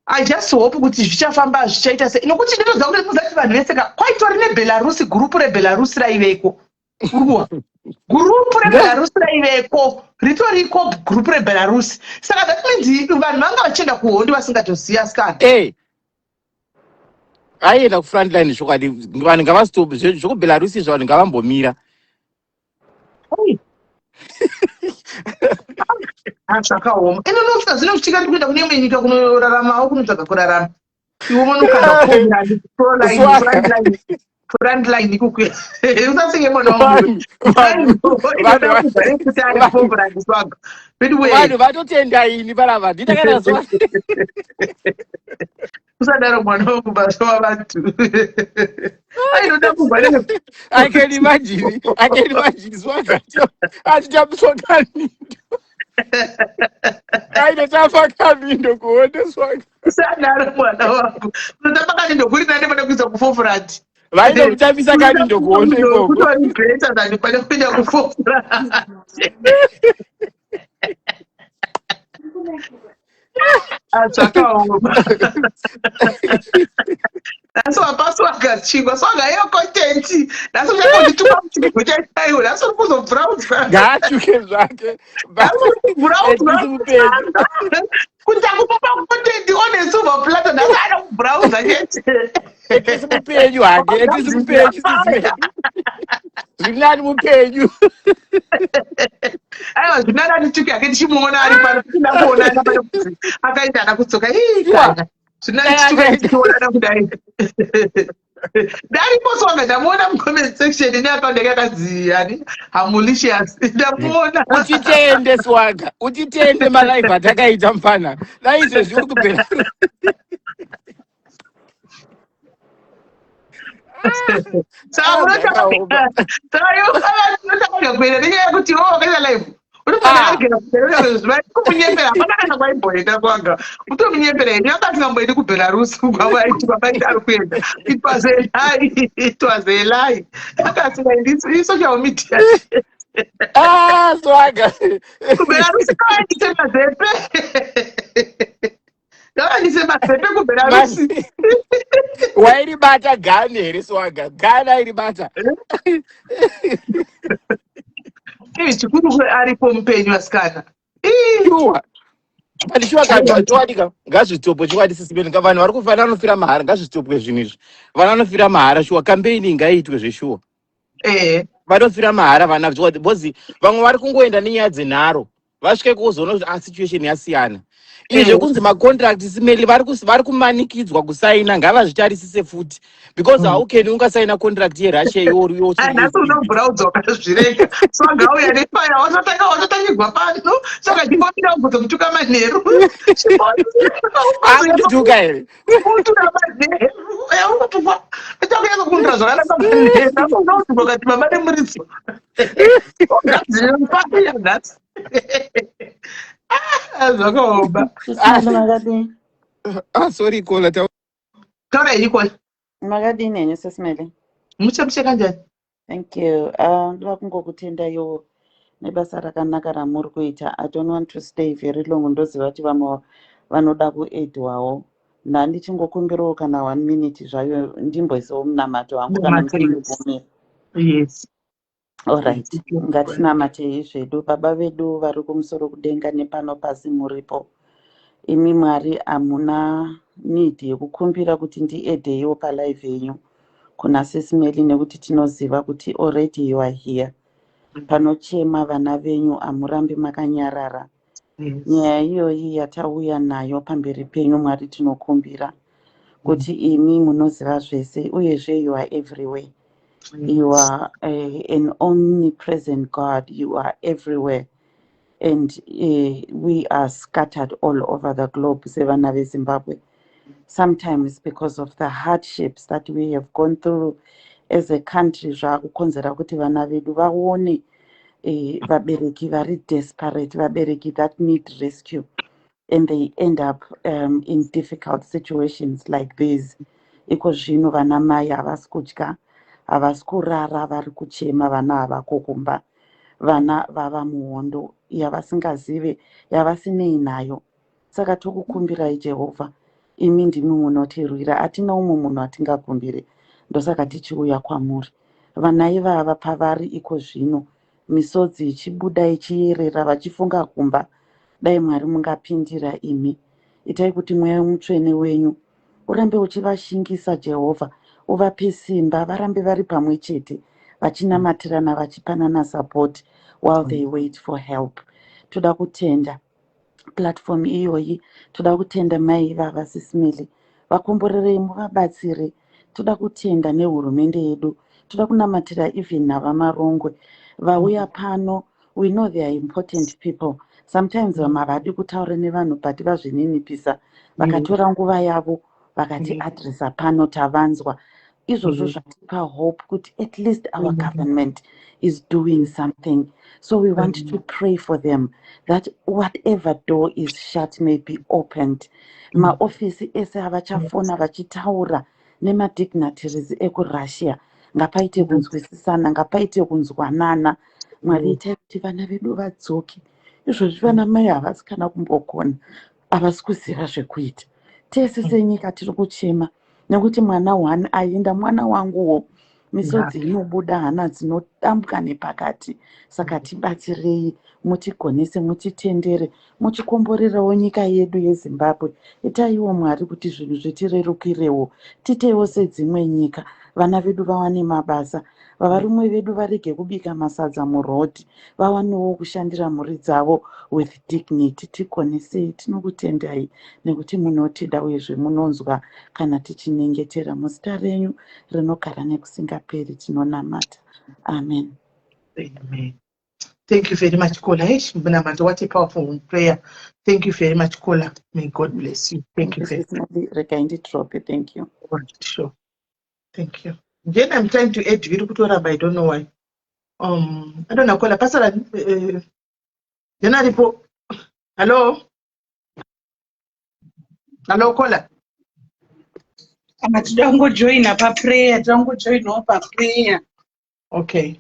I just hope kuti zvichafamba, zvichaita sei, nokuti ndinoziva kuti muzati vanhu vese ka kwaitori neBelarusi, gurupu reBelarusi raiveko. Uri gurupu reBelarus raiveko, ritoriko gurupu reBelarus. Saka that means vanhu vanga vachienda kuhondo vasingatozivi, asikana. Ei, aienda kufrontline zvokwadi. Vanhu ngavastop zvekuBelarus izvo, vanhu ngavambomira. Ei. Ah, zvakaoma. Ino nosvika zvino kuchika ndikuenda kune imwe nyika kunoraramawo, kunotsvaga kurarama. Iwe unokanda frontline, frontline ikuku. Usaseke, mwana wangu. Kuti ari forefront, swaga. Vanhu vatotenda ini panapa nditakana zuva. Usadaro, mwana wangu, basa wavantu ainoda kubva. I can imagine, I can imagine swaga achitambiswa kanindo, ainotamba kanindo kuone, swaga. Usadaro, mwana wangu. Unotamba kanindo kuri nane pane kuisa kuforefront. Vainokutambisa kanindo kuone ikoko. Kutori better than pane kuenda kuforefront. Zvakaoma. Nhasi wapa swaga chingwa, swaga iyo content. Nhasi uchangondituka muchigego chaichaiwo. Nhasi uri kuzobvuraudzwa. Ngaatuke zvake. Kubvuraudzwa kuti takupa content on a silver platter. Nhasi anokubvurauza chete. Etisi mupenyu hake, etisi mupenyu. Zvinani mupenyu. Aiwa, zvinani atituke hake tichimuona ari pano, tisina kuonana pane kuti akaenda ana kudzoka. Ii, kana zvinani tituke tichionana kudai. Daripo swaga, ndamuona mucomment section ine account yake yakanzi ani, Hamulicious. Ndamuona. Uchitende, swaga, uchitende malive atakaita mufana. Dai izvezvi uri kupera. Saka unotanga kuenda nenyaya yekuti iwe wakaita live, unofanira hapana kana kwaimboenda kwanga utomunyepera ini. Anga asingamboendi kuBelarus kwamaiti ari kuenda. It was a lie, it was a lie. Anga asingaendi, isocial media. Ah, swaga. KuBelarus kavaendise mazepe, ngavaendise mazepe kuBelarus. Wairibata gani here, swaga? Gani airibata. Chikuru aripo mupenyu, asikana. Shuwa, but shuwa, chokwadi ka, ngazvitopwe chokwadi, sisibeni. Vanhu vari kufa, vanofira mahara. Ngazvitopwe zvinhu izvi, vanhu vanofira mahara. Shuwa, campaign ngaiitwe zveshuwa. Vanofira mahara vana chokwadi, because vamwe vari kungoenda nenyaya dzenharo, vasvike kuzoona kuti a situation yasiyana. Izvi zvekunzi macontract simeli vari kumanikidzwa kusaina, ngavazvitarisise futi, because how can ungasaina contract yeRussia iwo? Nhasi unobvuraudzwa ukazvirega. Swaga auya nefire, watotanga watotangirwa pano. Saka chimbomira ugozomutuka manheru. Akundituka here? Kutura manheru urikutukwa, uchakunyatsa kundura zvakanaka manheru. Unotuka ukati baba nemuridzo ogadzire fire nhasi. Ah, zvakaoma. Sisi Meli, makadini? Ah, sorry caller. Taura henyu, caller. Makadini henyu, Sisi Meli? Mushe mushe, kanjani? Thank you. Ndoda kungokutendaiwo nebasa rakanaka ramuri kuita. I don't want to stay very long, ndoziva kuti vamwe vanoda kuedwawo. Ndandichingokumbirawo kana one minute zvayo, ndimboisawo munamato wangu kana Munamato, yes. muchindibvumira. Yes. Alright, ngatinamatei zvedu. Baba vedu vari kumusoro kudenga nepano pasi muripo. Imi Mwari hamuna need yekukumbira kuti ndiedheiwo palive yenyu kuna Sisi Meli, nekuti tinoziva kuti already you are here. Panochema vana venyu hamurambi makanyarara. Nyaya iyoyi yatauya nayo pamberi penyu, Mwari, tinokumbira kuti imi munoziva zvese, uyezve you are everywhere. You are an omnipresent God. You are everywhere. And we are scattered all over the globe, sevana veZimbabwe. Sometimes because of the hardships that we have gone through as a country, zvakukonzera kuti vana vedu vaone vabereki vari desperate, vabereki that need rescue, and they end up in difficult situations like these. Iko zvino vana mai havasi kudya, havasi kurara, vari kuchema. Vana havako kumba, vana vava muhondo yavasingazive, yavasinei nayo. Saka tokukumbirai, Jehovha, imi ndimi munotirwira, hatina umwe munhu atingakumbire, ndosaka tichiuya kwamuri. Vana ivava pavari iko zvino, misodzi ichibuda ichiyerera vachifunga kumba, dai Mwari mungapindira imi. Itai kuti Mweya Mutsvene wenyu urambe uchivashingisa Jehovha, uvape simba varambe vari pamwe chete vachinamatirana vachipanana support while they wait for help. Toda kutenda platform iyoyi, toda kutenda mai ivava Sis Melly, vakomborerei muvabatsire. Toda kutenda nehurumende yedu, toda kunamatira even navaMarongwe vauya pano. We know they are important people. Sometimes vamwe havadi kutaura nevanhu, but vazvininipisa, vakatora nguva yavo vakati addressa pano, tavanzwa. Izvozvo zvatipa hope kuti at least our government is doing something. So we want to pray for them that whatever door is shut may be opened. Maofisi ese avachafona vachitaura nemadignitaries ekuRussia, ngapaite kunzwisisana, ngapaite kunzwanana. Mwari, itai kuti vana vedu vadzoke. Izvozvi vana mai havasi kana kumbogona, havasi kuziva zvekuita. Tese senyika tiri kuchema nekuti mwana one aenda, mwana wanguwo. Misodzi inobuda, hana dzinodambuka nepakati. Saka tibatsirei, mutigonese, mutitendere, muchikomborerawo nyika yedu yeZimbabwe. Itaiwo Mwari kuti zvinhu zvitirerukirewo, titewo sedzimwe nyika, vana vedu vawane mabasa, vavarume vedu varege kubika masadza murodhi, vawanewo kushandira mhuri dzavo with dignity. Tigonesei, tinokutendai nekuti munotida uyezve munonzwa kana tichinyengetera. Muzita renyu rinogara nekusingaperi tinonamata, amen. Amen. Thank you very much, Kola. Hey, Mnamata, what a powerful prayer. Thank you very much, Kola. May God bless you. Thank you very Regai ndidrope, thank you. Much. Sure. Thank you. Then I'm trying to add Viri Kutoramba. I don't know why. I don't know, Kola. Pastor, Jen aripo. Hello? Hello, Kola. Kana tida kungojoina paprayer, tida kungojoinawo paprayer. Okay.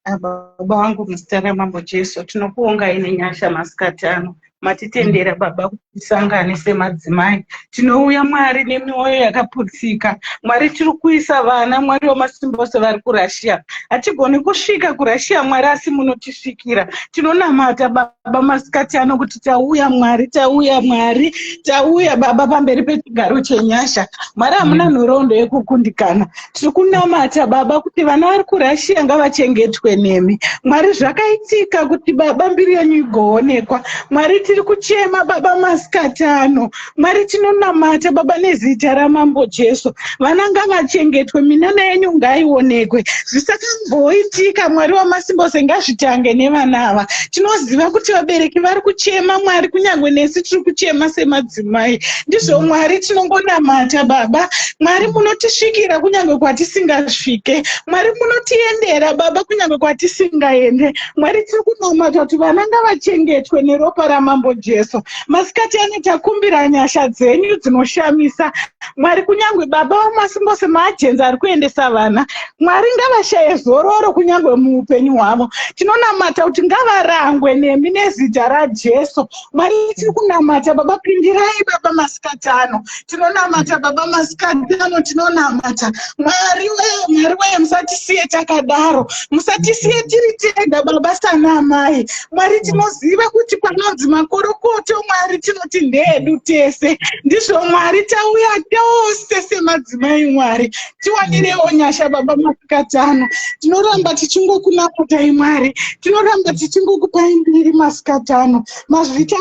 Baba vangu, muzita raMambo Jesu, tinokuongai nenyasha masikati ano. Matitendera Baba kuti tisangane semadzimai. Tinouya Mwari nemioyo yakaputsika. Mwari, tiri kuisa vana, Mwari wamasimba ose, vari kuRussia. Hatigoni kusvika kuRussia Mwari, asi munotisvikira. Tinonamata Baba masikati ano kuti tauya Mwari, tauya Mwari, tauya Baba pamberi pechigaro chenyasha. Mwari, hamuna nhoroondo yekukundikana. Tiri kunamata Baba kuti vana vari kuRussia ngavachengetwe nemi Mwari. Zvakaitika kuti Baba mbiri yenyu igoonekwa. Mwari, tiri kuchema Baba masikati ano. Mwari, tinonamata Baba nezita raMambo Jesu, vana ngavachengetwe, minana yenyu ngaionekwe. Zvisakamboitika, Mwari wamasimba ose, ngazvitange nevana ava. Tinoziva kuti vabereki vari kuchema Mwari, kunyange nesu tiri kuchema semadzimai. Ndizvo Mwari, tinongonamata Baba. Mwari, munotisvikira kunyange kwatisingasvike. Mwari, munotiendera Baba kunyange kwatisingaende. Mwari, tiri kunamata kuti vana ngavachengetwe neropa raMambo Jesu. Masikati ano takumbira nyasha dzenyu dzinoshamisa Mwari. Kunyange Baba vamasimbose, maagents ari kuendesa vana, Mwari, ngavashaye zororo kunyange muupenyu hwavo. Tinonamata kuti ngavarangwe nemi nezita raJesu. Mwari, tiri kunamata Baba, pindirai Baba masikati ano. Tinonamata Baba masikati ano, tinonamata Mwari wee, Mwari wee, musatisiye takadaro, musatisiye tiri tega Baba sana amai. Mwari, tinoziva kuti panonzi makorokoto Mwari, tinoti ndeedu tese. Ndizvo Mwari, tauya tose semadzimai. Mwari, tiwanirewo nyasha Baba masikati ano. Tinoramba tichingokunamatai Mwari, tinoramba tichingokupai mbiri masikati ano. Mazvita.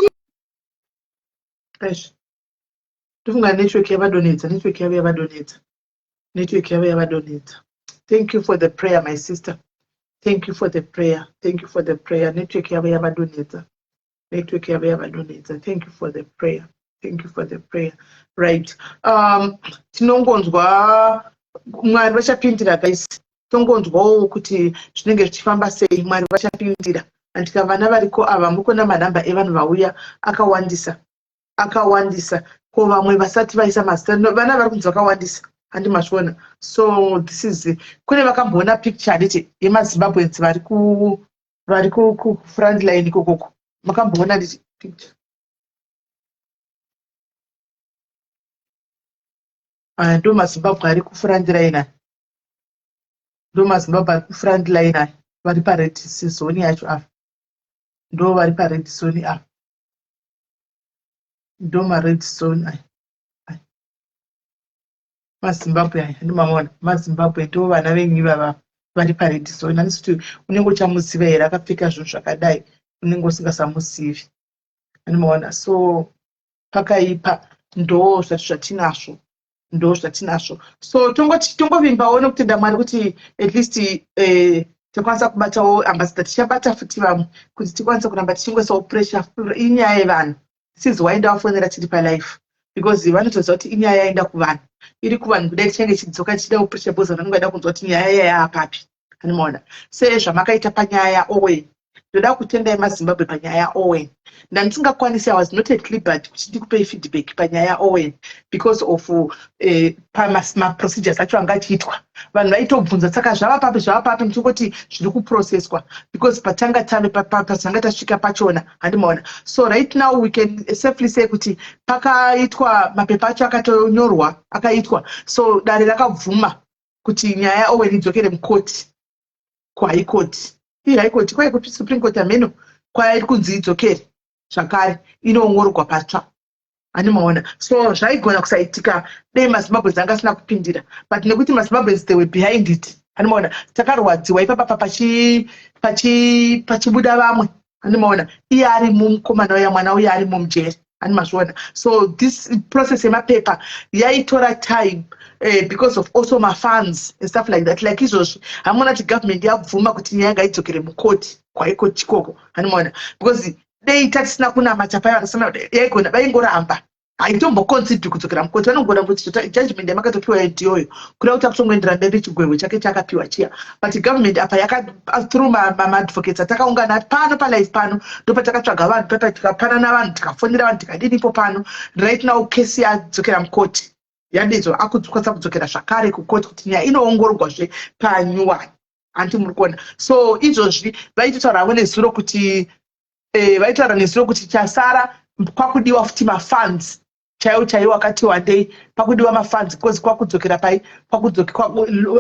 Eish. Ndofunga network yavadonedza, network yavo yavadonedza, network yavo yavadonedza. Thank you for the prayer, my sister. Thank you for the prayer. Thank you for the prayer. Network yavo yavadonedza, network yavo yavadonedza. Thank you for the prayer. Thank you for the prayer. Right. Tinongonzwa Mwari vachapindira, guys. Tongonzwawo kuti zvinenge zvichifamba sei. Mwari vachapindira. Andika vana variko ava, muri kuona manhamba evanhu vauya akawandisa, akawandisa. Ko vamwe vasati vaisa mazita? No, vana vari kunzi vakawandisa, handi mazviona? So this is, kune vakamboona picture handiti yemaZimbabweans vari ku front line ikokoko? Makamboona handiti picture aya? Ndo maZimbabwe ari kufront line aya. Ndo maZimbabwe ari kufront line aya, vari pared zone yacho ava, ndo vari pared zone ava, ndo mared zone aya. MaZimbabwe aya ndimaona, maZimbabwe ndo vana venyu ivava vari pared zone. Handisi kuti unenge uchamuziva here akapfeka zvinhu zvakadai, unenge usingasamuzivi, andimaona. So pakaipa, ndo zvati zvatinazvo, ndo zvatinazvo. So tongoti tongovimbawo nokutenda Mwari kuti at least takwanisa kubatawo ambassador. Tichabata futi vamwe kuti tikwanise kuramba tichingoisawo pressure. Inyaya yevanhu, this is why ndavafonera tiri palive, because vanotoziva kuti inyaya yaenda kuvanhu, iri kuvanhu. Kudai tichange ichidzoka tichidawo pressure, because vanenge vaida kunzwa kuti nyaya yayapapi, animaona. Sezvamakaita panyaya yaOwen, ndoda kutendai maZimbabwe panyaya yaOwen. Ndandisingakwanisi, I was not at liberty kuti ndikupei feedback panyaya yaOwen because of pamaprocedures acho anga achiitwa. Vanhu vaitobvunza, saka zvava papi, zvava papi? Ndichingoti zviri kuprocesswa because patanga tave patanga tasvika pachona, handimaona. So right now we can safely say kuti pakaitwa mapepa acho, akatonyorwa, akaitwa. So dare rakabvuma kuti nyaya yaOwen idzokere mukoti, kuHigh Court, iHigh Court kwai kuti Supreme Court, ameno kwairi kunzi idzokere zvakare inoongororwa patsva, handimaona. So zvaigona kusaitika dei maZimbabwes anga asina kupindira, but nekuti maZimbabwes, they were behind it, handimaona. Takarwadziwa ipapapa pachibuda vamwe, handimaona, iye arimo mukomana uya, mwana uya arimo mujeri, handimazviona. So this process yemapepa yaitora time because of also mafunds and stuff like that. Like izvozvi hamuna kuti government yabvuma kuti nyaya ngaidzokere mukoti, kuHigh Court chikoko, handimaona, because dei tatisina kunamata paya yaigona vaingoramba, haitomboconsider kudzokera mukoti. Vanogona kuti judgment yamakatopiwa ndiyoyo, kuda kuti akutongoendera mberi chigwegwe chake chaakapiwa chiya. But government apa yaka through maadvocates atakaungana pano palive pano, ndopatakatsvaga vanhu papa, tikapanana vanhu, tikafonera vanhu, tikadinipo pano. Right now kesi yadzokera mukoti, yadedzwa, akukwanisa kudzokera zvakare kukoti kuti nyaya inoongororwazve panyuwani, hanti muri kuona? So izvozvi vaitotaura havo nezuro kuti vaitaura nezuro kuti chasara kwakudiwa futi mafunds chaiwo chaiwo akati wandei, pakudiwa mafunds because kwakudzokera pai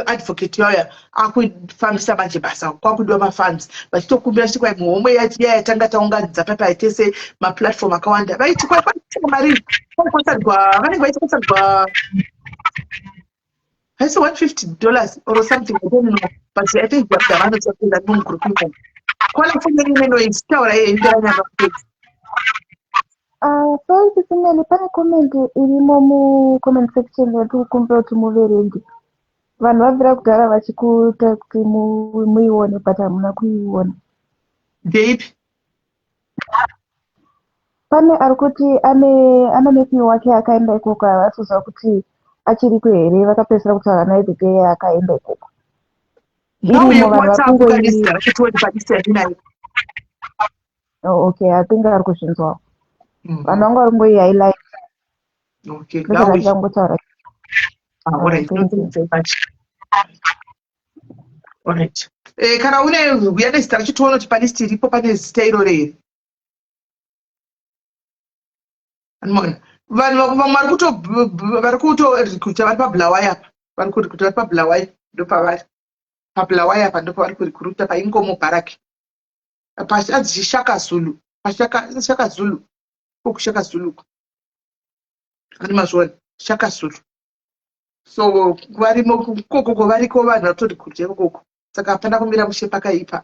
advocate yauya akufambisa manje basa, kwakudiwa mafunds. Vachitokumbira chiti kwai muhomwe yaya yatanga taunganidza papai tese, maplatform akawanda, vaiti kwai mari kwakwasarwa, vanenge vaiti kwasarwa haisi $150 or something, I don't know, but I think vanotsakuenda mugroup imomo. Kwana foni ine noise, taura iye ndiranyanga kupedza. Sorry Sisi Meli, pane comment irimo mucomment section yatiri kukumbira kuti muverenge. Vanhu vabvira kudhara vachikuita kuti muione, but hamuna kuiona. Ndeipi? Pane ari kuti ane nephew wake akaenda ikoko, havasi kuziva kuti achiriko here, vakapedzisira kutaura naye the day akaenda ikoko. Ngauye Irimo, vanhu kuWhatsApp. vari Kanizita racho tione palist yatinayo. Oh, okay, I think ari kuzvinzwawo. Vanhu vangu vari kungoihighlight. Okay. Ndosaka Ngauye. ndichangotaura. Ah, all right. Thank No, you. thank you very much. All right. Kana une uya nezita racho tione kuti palist iripo pane zita iroro here. Anoona. Vanhu vamwe vari kuto recruita vari paBulawayo apa. Vari kurecruita vari paBulawayo, ndopavari. PaBulawayo apa ndopavari kurecruita paInkomo Barrack. Pasi anzi Shaka Zulu. Pashaka Shaka Zulu. Uku Shaka Zulu. Ani mazviona? Shaka Zulu. So varimo kokoko, variko vanhu vatori ikoko, saka hapana kumira mushe, pakaipa,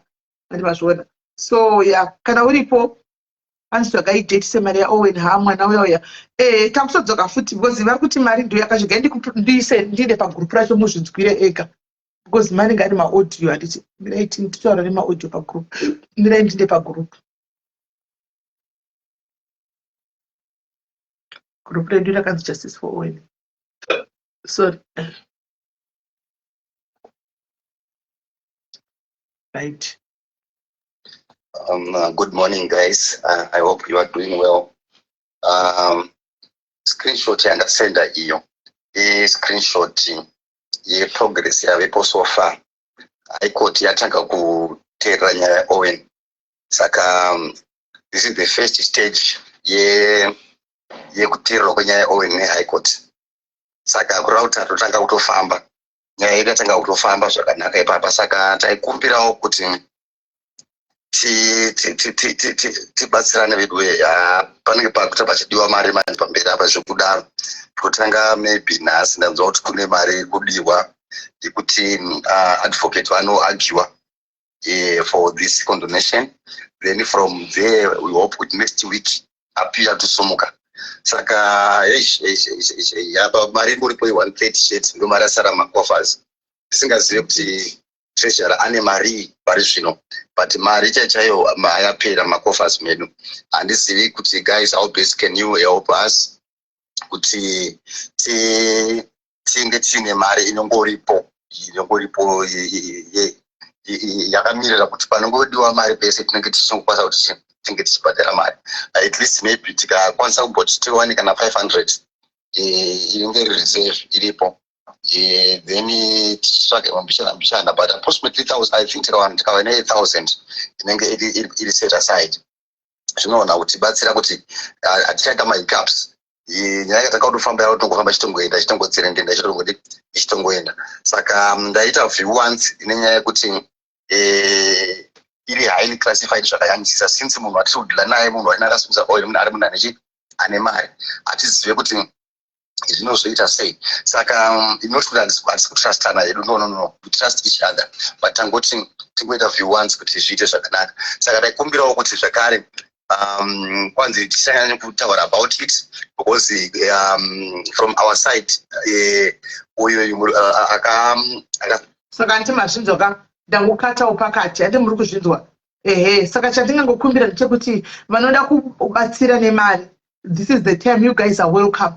andi mazviona. So ya, kana uripo, anzi tsvagai date semari yaOwen. Ha, mwana uya uya takutodzoka futi because vari kuti mari ndo yakasvika. Ndiise ndiende pagroup racho muzvinzwire ega, because manenge ari maaudio, handiti? Mirai titaura nemaaudio pagroup. Mirai ndinde pagroup, group redu rakanzi Justice for Owen. Sorry, right. Good morning, guys. I hope you are doing well. Screenshot yandasenda iyo i-screenshot yeprogress yavepo so far. High Court yatanga kuteerera nyaya yaOwen, saka this is the first stage yekuteererwa kwenyaya yaOwen neHigh Court. Saka kureva kuti tatotanga kutofamba. Nyaya yedu yatanga kutofamba zvakanaka ipapa, saka taikumbirawo kuti tibatsirane vedu. Panenge pakuita pachidiwa mari manje pamberi apa zvekudaro. Totanga maybe nhasi ndanzwa kuti kune mari iri kudiwa yekuti advocate vanoargua for this condonation. Then from there we hope kuti next week appeal tosumuka. Saka eish, eish, eish, eish, eish, apa mari ingoripo i130 chete, ndo mari asara macoffers. Tisingazive kuti treasurer ane mari pari zvino, but mari chaiyo chaiyo yapera macoffers medu. Handizivi kuti, guys, how best can you help us kuti tinge tiine mari inongoripo yakamirira kuti panongodiwa mari pese tinenge tichingokwanisa kuti tinge tichibhadhara mari. At least maybe tikakwanisa kumboti tiwane kana 500 inenge iri reserve iripo, then tichitsvage mbichana mbichana, but approximately thousand, I think tikava ne1000 inenge iri set aside, zvinoona kutibatsira kuti hatichaita mahiccups. Nyaya yakatanga kutofamba yakutongofamba, ichitongoenda, ichitongotserendenda, ichitongodi, ichitongoenda. Saka ndaita view once ine nyaya yekuti iri highly classified zvakanyanyisisa, since munhu atiri kudeala naye, munhu aine akasimisa oil, munhu ari munhu anechi ane mari, hatizive kuti zvinozoita sei. Saka not kuti hatisi kutrustana hedu, no, no, no, we trust each other, but tangoti tingoita view once kuti zviite zvakanaka. Saka taikumbirawo kuti zvakare kwanzi tisanyanye kutaura about it because from our side uyu aka Saka handiti mazvinzwa ka? Ndangokatawo pakati, handi muri kuzvinzwa? Ehe. Saka chandingangokumbira ndechekuti vanoda kubatsira nemari, this is the time, you guys are welcome,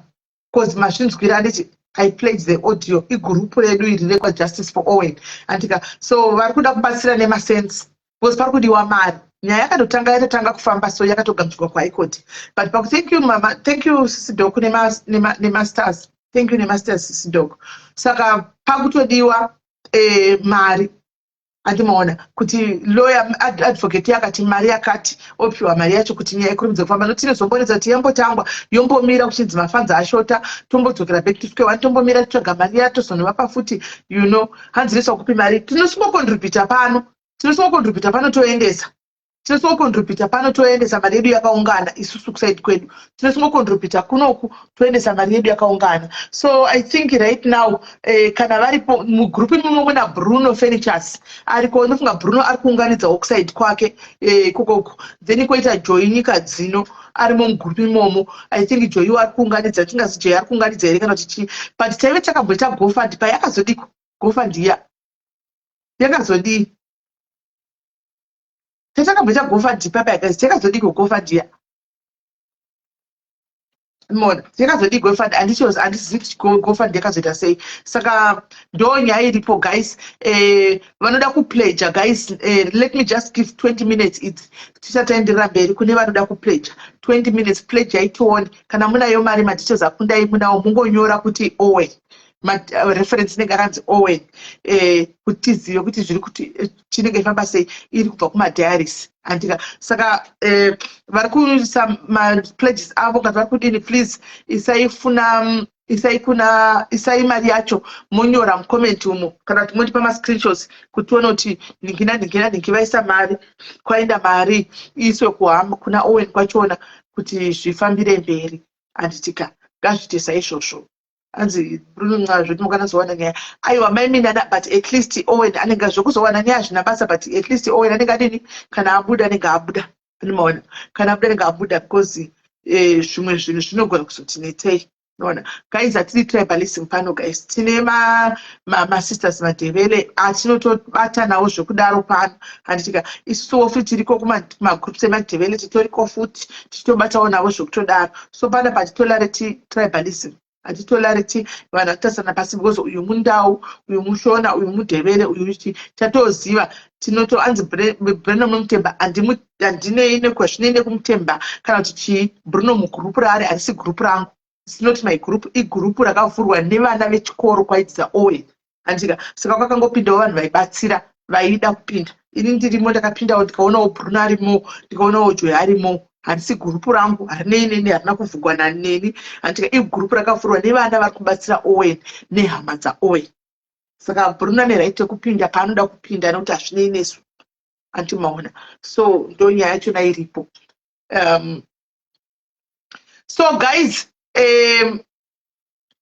because mazvinzwira, handiti? I played the audio. Igurupu redu iri rekwaJustice for Owen, andika? So vari kuda kubatsira nemasense, because pari kudiwa mari. Nyaya yakatotanga, yatotanga kufamba, so yakatogamuchirwa kuHigh Court, but paku thank you mama, thank you sisidok nemasters, thank you nemasters, sisidok. Saka pakutodiwa mari, andimaona kuti lawyer advocate yakati mari yakati, opiwa mari yacho kuti nyaya ikurumidze kufamba, nokuti tinozomboredza kuti yambotangwa, yombomira, kuchinzi mafunds ashota, tombodzokera back to square one, tombomira titsvaga mari yatozondovapa futi. Hanzi reswa kupi mari? Tinosingocontributa pano, tinosingocontributa pano, toendesa, tinosingocontributa pano, toendesa. Mari yedu yakaungana isusu kuside kwedu, tinosingocontributa kunoku, toendesa mari yedu yakaungana. So I think right now kana varipo mugrupu imomo, muna Bruno Furnitures ariko, ndofunga Bruno ari kuunganidzawo kuside kwake ikokoko. Then koita Joy Nyika Dzino arimo mugrupu imomo. I think Joy ari kuunganidza, tingazi Joy ari kuunganidza here kana kuti chii? But taive takamboita GoFund, payakazodiko GoFund iya yakazodii? Tatakamboita GoFund papa, yakazi yakazodiko GoFund iya? Mona yakazodii GoFund? Handizivi kuti GoFund yakazoita sei. Saka ndo nyaya iripo, guys. Vanoda kupledger, guys, let me just give 20 minutes idzi tisati taenderera mberi. Kune vanoda kupledger, 20 minutes, pledge yaitione. Kana munayo mari, madetails akundai munawo, mungonyora kuti Owen, reference inenge akanzi Owen, kuti tizive kuti zviri kuti chinenge ifamba sei, iri kubva kumadiaries, andika? Saka vari kuisa mapledges avo kana vari kudini, please isai funa, isai kuna, isai mari yacho, monyora mucomment umo kana kuti mondipa mascreenshots kuti tione kuti nhingi nanhingi nanhingi vaisa mari, kwaenda mari, iiswe kuhama kuna Owen kwachona kuti zvifambire mberi, handitika? Ngazviite saizvozvo. Anzi Bruno Nca zvoti mukanazowana nyaya. Aiwa, maiminana, but at least Owen anenge zvokuzowana nyaya hazvina basa, but at least Owen anenge adini? Kana abuda anenge abuda, anomaona, kana abuda anenge abuda, because zvimwe zvinhu zvinogona kuzotinetsei. Noona guys, hatidi tribalism pano, guys. Tine masisters maDhevele atinotobata nawo zvekudaro pano, handitika? Isusuwo futi tiriko kumagroups emaDhevele, titoriko futi, tichitobatawo navo zvekutodaro. So panapa hatitolerate tribalism, hatitolerate vanhu vakutarisana pasi because uyu muNdau, uyu muShona, uyu muDhevele, uyu chi. Chatoziva tinoto anzi Bruno Mutemba, handinei nekwazvinei nekumutemba kana kuti chii. Bruno mugurupu raari harisi gurupu rangu, it's not my group. Igurupu rakavhurwa nevana vechikoro kwaidzidza Owen, handika? Saka kwakangopindawo vanhu vaibatsira vaida kupinda. Ini ndirimo, ndakapindawo, ndikaonawo Bruno arimo, ndikaonawo Joy arimo. Harisi gurupu rangu, harinei neni, harina kuvhurwa naneni, handika? Igurupu rakavhurwa nevana vari kubatsira Owen nehama dzaOwen. Saka Bruno ane right yekupinda paanoda kupinda, nekuti hazvinei nesu, andimaona. So ndo nyaya yachona iripo. So guys,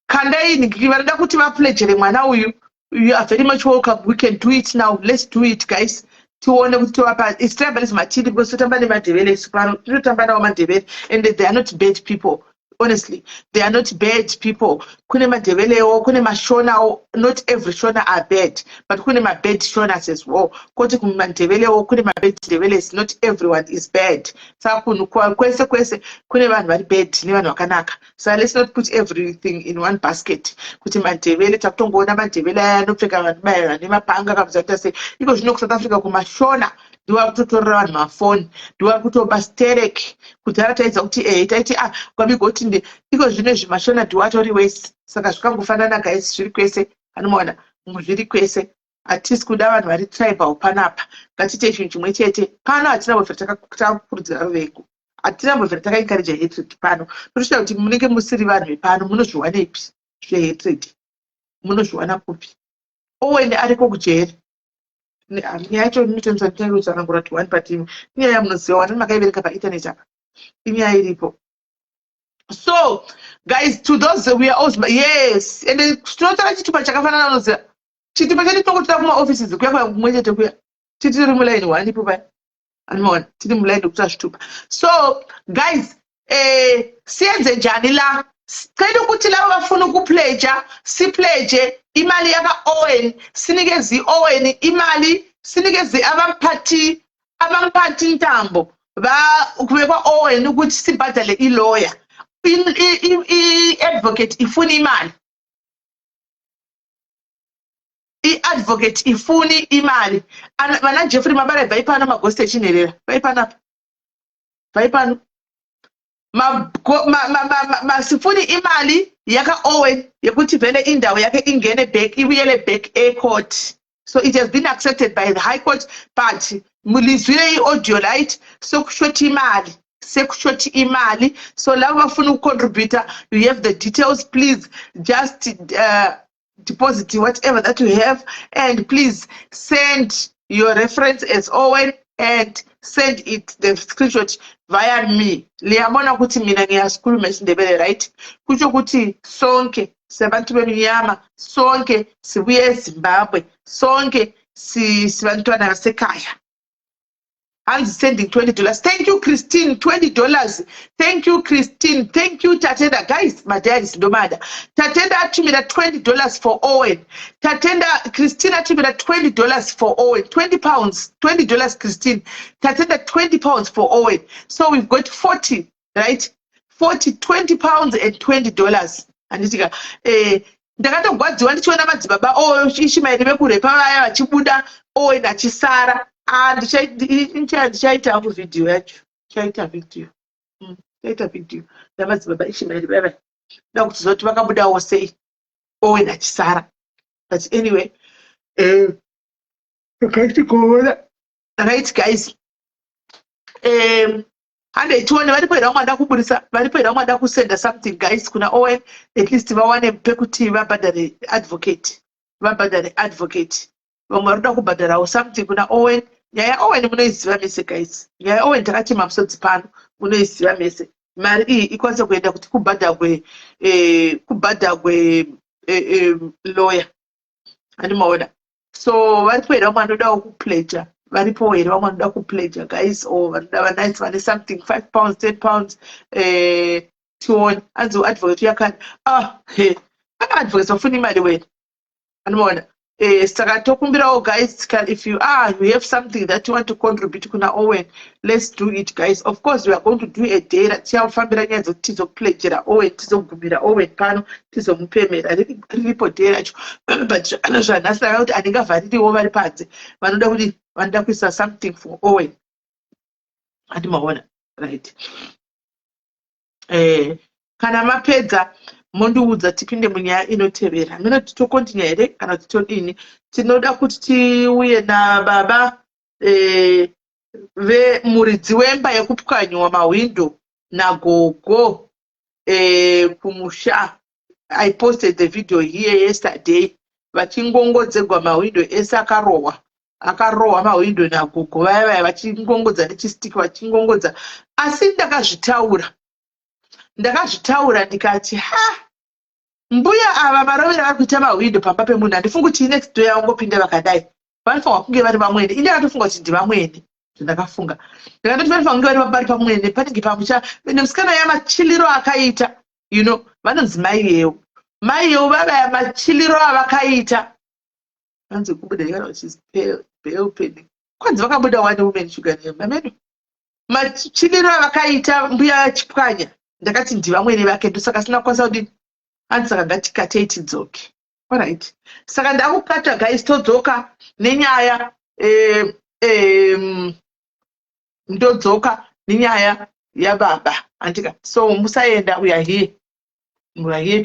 kandai vanoda kuti vapledgere mwana uyu. You are very much welcome. We can do it now. Let's do it, guys. Tione kuti tovapa. It's tribalism hatidi, because totamba nemaNdebele isu pano. Tinotamba navo maNdebele, and they are not bad people. Honestly, they are not bad people. Kune maNdebelewo, kune maShonawo. Not every Shona are bad, but kune mabad Shonas as well. Koti kumaNdebelewo kune mabad Ndebeles. Not everyone is bad. Saka kunhu kwese kwese kune vanhu vari bad nevanhu vakanaka. So let's not put everything in one basket, kuti maNdebele. Takutongoona maNdebele aya anopfeka vanhu vane mapanga kamuzaita sei. Iko zvino kuSouth Africa kumaShona ndivo vari kutotorera vanhu mafoni, ndivo vari kutoba sterek. Kudhara taidza kuti ehe, taiti a ah, kwabigoti nde. Iko zvino izvi maShona ndiwo atori wese. Saka zvikangofanana, guys, zviri kwese, anomaona, zviri kwese. Hatisi kuda vanhu vari tribal panapa. Ngatiite chinhu chimwe chete pano. Hatina mbobvira takakurudzira ruvengo, hatina mbobvira takaencourage hatred pano. Totosvika kuti munenge musiri vanhu vepano, munozviwanepi zvehatred? Munozviwana kupi? Owen ariko kujeri. Nyaya yacho inotonza ndinotsanangura kuti one, but inyaya yamunoziva, wani makaiverenga painternet apa, inyaya iripo. So guys, to those, we are also, yes, and tinotora chitupa chakafanana. Unoziva chitupa chedu, tinongotora kumaoffices kuya kuya kumwe chete kuya, titiri mulaini one ipo paya, anomaona, tiri mulaini wekutora zvitupa. So guys, siyenze njani la? Cela ukuthi laba bafuna ukupledga, sipledge imali yaka-Owen, sinikeze i-Owen imali, sinikeze abamphathi ntambo kubekwa Owen ukuthi sibhadale i-lawyer. I-advocate ifuna imali, i-advocate ifuni imali. Vana Jeffrey Mabara, bvai pano. Magosti echinherera, bvai panapa, bvai pano. Masifuni imali yaka-Owen yekuthi vele indawo yakhe ingene back, ibuyele back ecourt. So it has been accepted by the High Court, but mulizwile i-audio, right? Sekushoti imali, sekushoti imali. So labo bafuna ukucontributa, you have the details. Please just deposit whatever that you have, and please send your reference as Owen and send it, the screenshot, via me. Liyabona ukuthi mina ngiyasikhuluma isiNdebele, right? Kusho ukuthi sonke sabantu bemnyama, sonke sibuye eZimbabwe, sonke sibantwana basekhaya. Hanzi sending $20. Thank you, Christine. $20. Thank you, Christine. Thank you, Tatenda. Guys, madiaries ndomada. Tatenda atumira $20 for Owen. Tatenda, Christine atumira $20 for Owen. £20, $20, Christine. Tatenda, £20 for Owen. So we've got 40, right? 40, £20 and $20. Handiti ka? Ndakatogwadziwa ndichiona madzibaba Ishimaeri vekurepa vaya vachibuda, Owen achisara. Ah, ndichaita hangu vhidhiyo yacho, ndichaita vhidhiyo, ndichaita vhidhiyo yamadzibaba Ishimaeri vaya vaya. Da kuziva kuti vakabudawo sei, Owen achisara. But anyway, akatikuona, right guys? Handei tione varipo here vamwe vada kuburisa. Varipo here vamwe vada kusenda something, guys, kuna Owen? At least vawane pekuti vabhadhare advocate, vabhadhare advocate. Vamwe vari kuda kubhadharawo something kuna Owen. Nyaya yaOwen munoiziva mese, guys. Nyaya yaOwen takachema musodzi pano, munoiziva mese. Mari iyi ikwanise kuenda kuti kubhadhagwe, kubhadhagwe lawyer, handimaona? So varipo here vamwe vanodawo kupledga? Varipo here vamwe vanoda kupledga, guys, or vanoda vanice vane something, £5, £10? Tione. Anzi advocate uyakani. Ah, he, advocate vafuna imali wena, anomaona? Saka tokumbirawo, guys, if you have something that you want to contribute kuna Owen, let's do it, guys. Of course we are going to do a day ratichafambira nyaya dzekuti tizopledgera Owen, tizogumira Owen pano, tizomupemera. Riripo day racho, but zvanhasi ndaka kuti handingavhaririwo vari panze vanoda kuti vanoda kuisa something for Owen, handimaona? Right. Kana mapedza mondiudza, tipinde munyaya inotevera. Minoti tokontinya here kana kuti todini? Tinoda kuti tiuye nababa vemuridzi wemba yekupwanyiwa mahwindo nagogo kumusha. I posted the video here yesterday. Vachingongodzegwa mahwindo ese akarohwa, akarohwa mahwindo nagogo vaya vaya, vachingongodza nechistiki, vachingongodza. Asi ndakazvitaura, ndakazvitaura ndikati, "Ha, mbuya ava marovero vari kuita mahwindo pamba pemunhu, handifungi kuti next door yavangopinda vakadai, vanofanirwa kunge vari vamwene." Ini ndakatofunga kuti ndivamwene. Zvandakafunga, ndakatoti vanofanira kunge vari pamwene, panenge pamusha nemusikana yamachiliro akaita. Vanonzi mai Yeu, mai Yeu vavaya, machiliro avakaita. Vanzi kubuda kana kuti kwanzi vakabuda one woman sugar mameno, machiliro avakaita mbuya Chipwanya, ndakati ndivamwene vake, ndosaka sina kukwanisa kudini. Hanzi saka ngatikatei tidzoke. Alright, saka ndakukata guys, todzoka nenyaya, ndodzoka nenyaya yababa andika. So musaenda, we are here, we are here.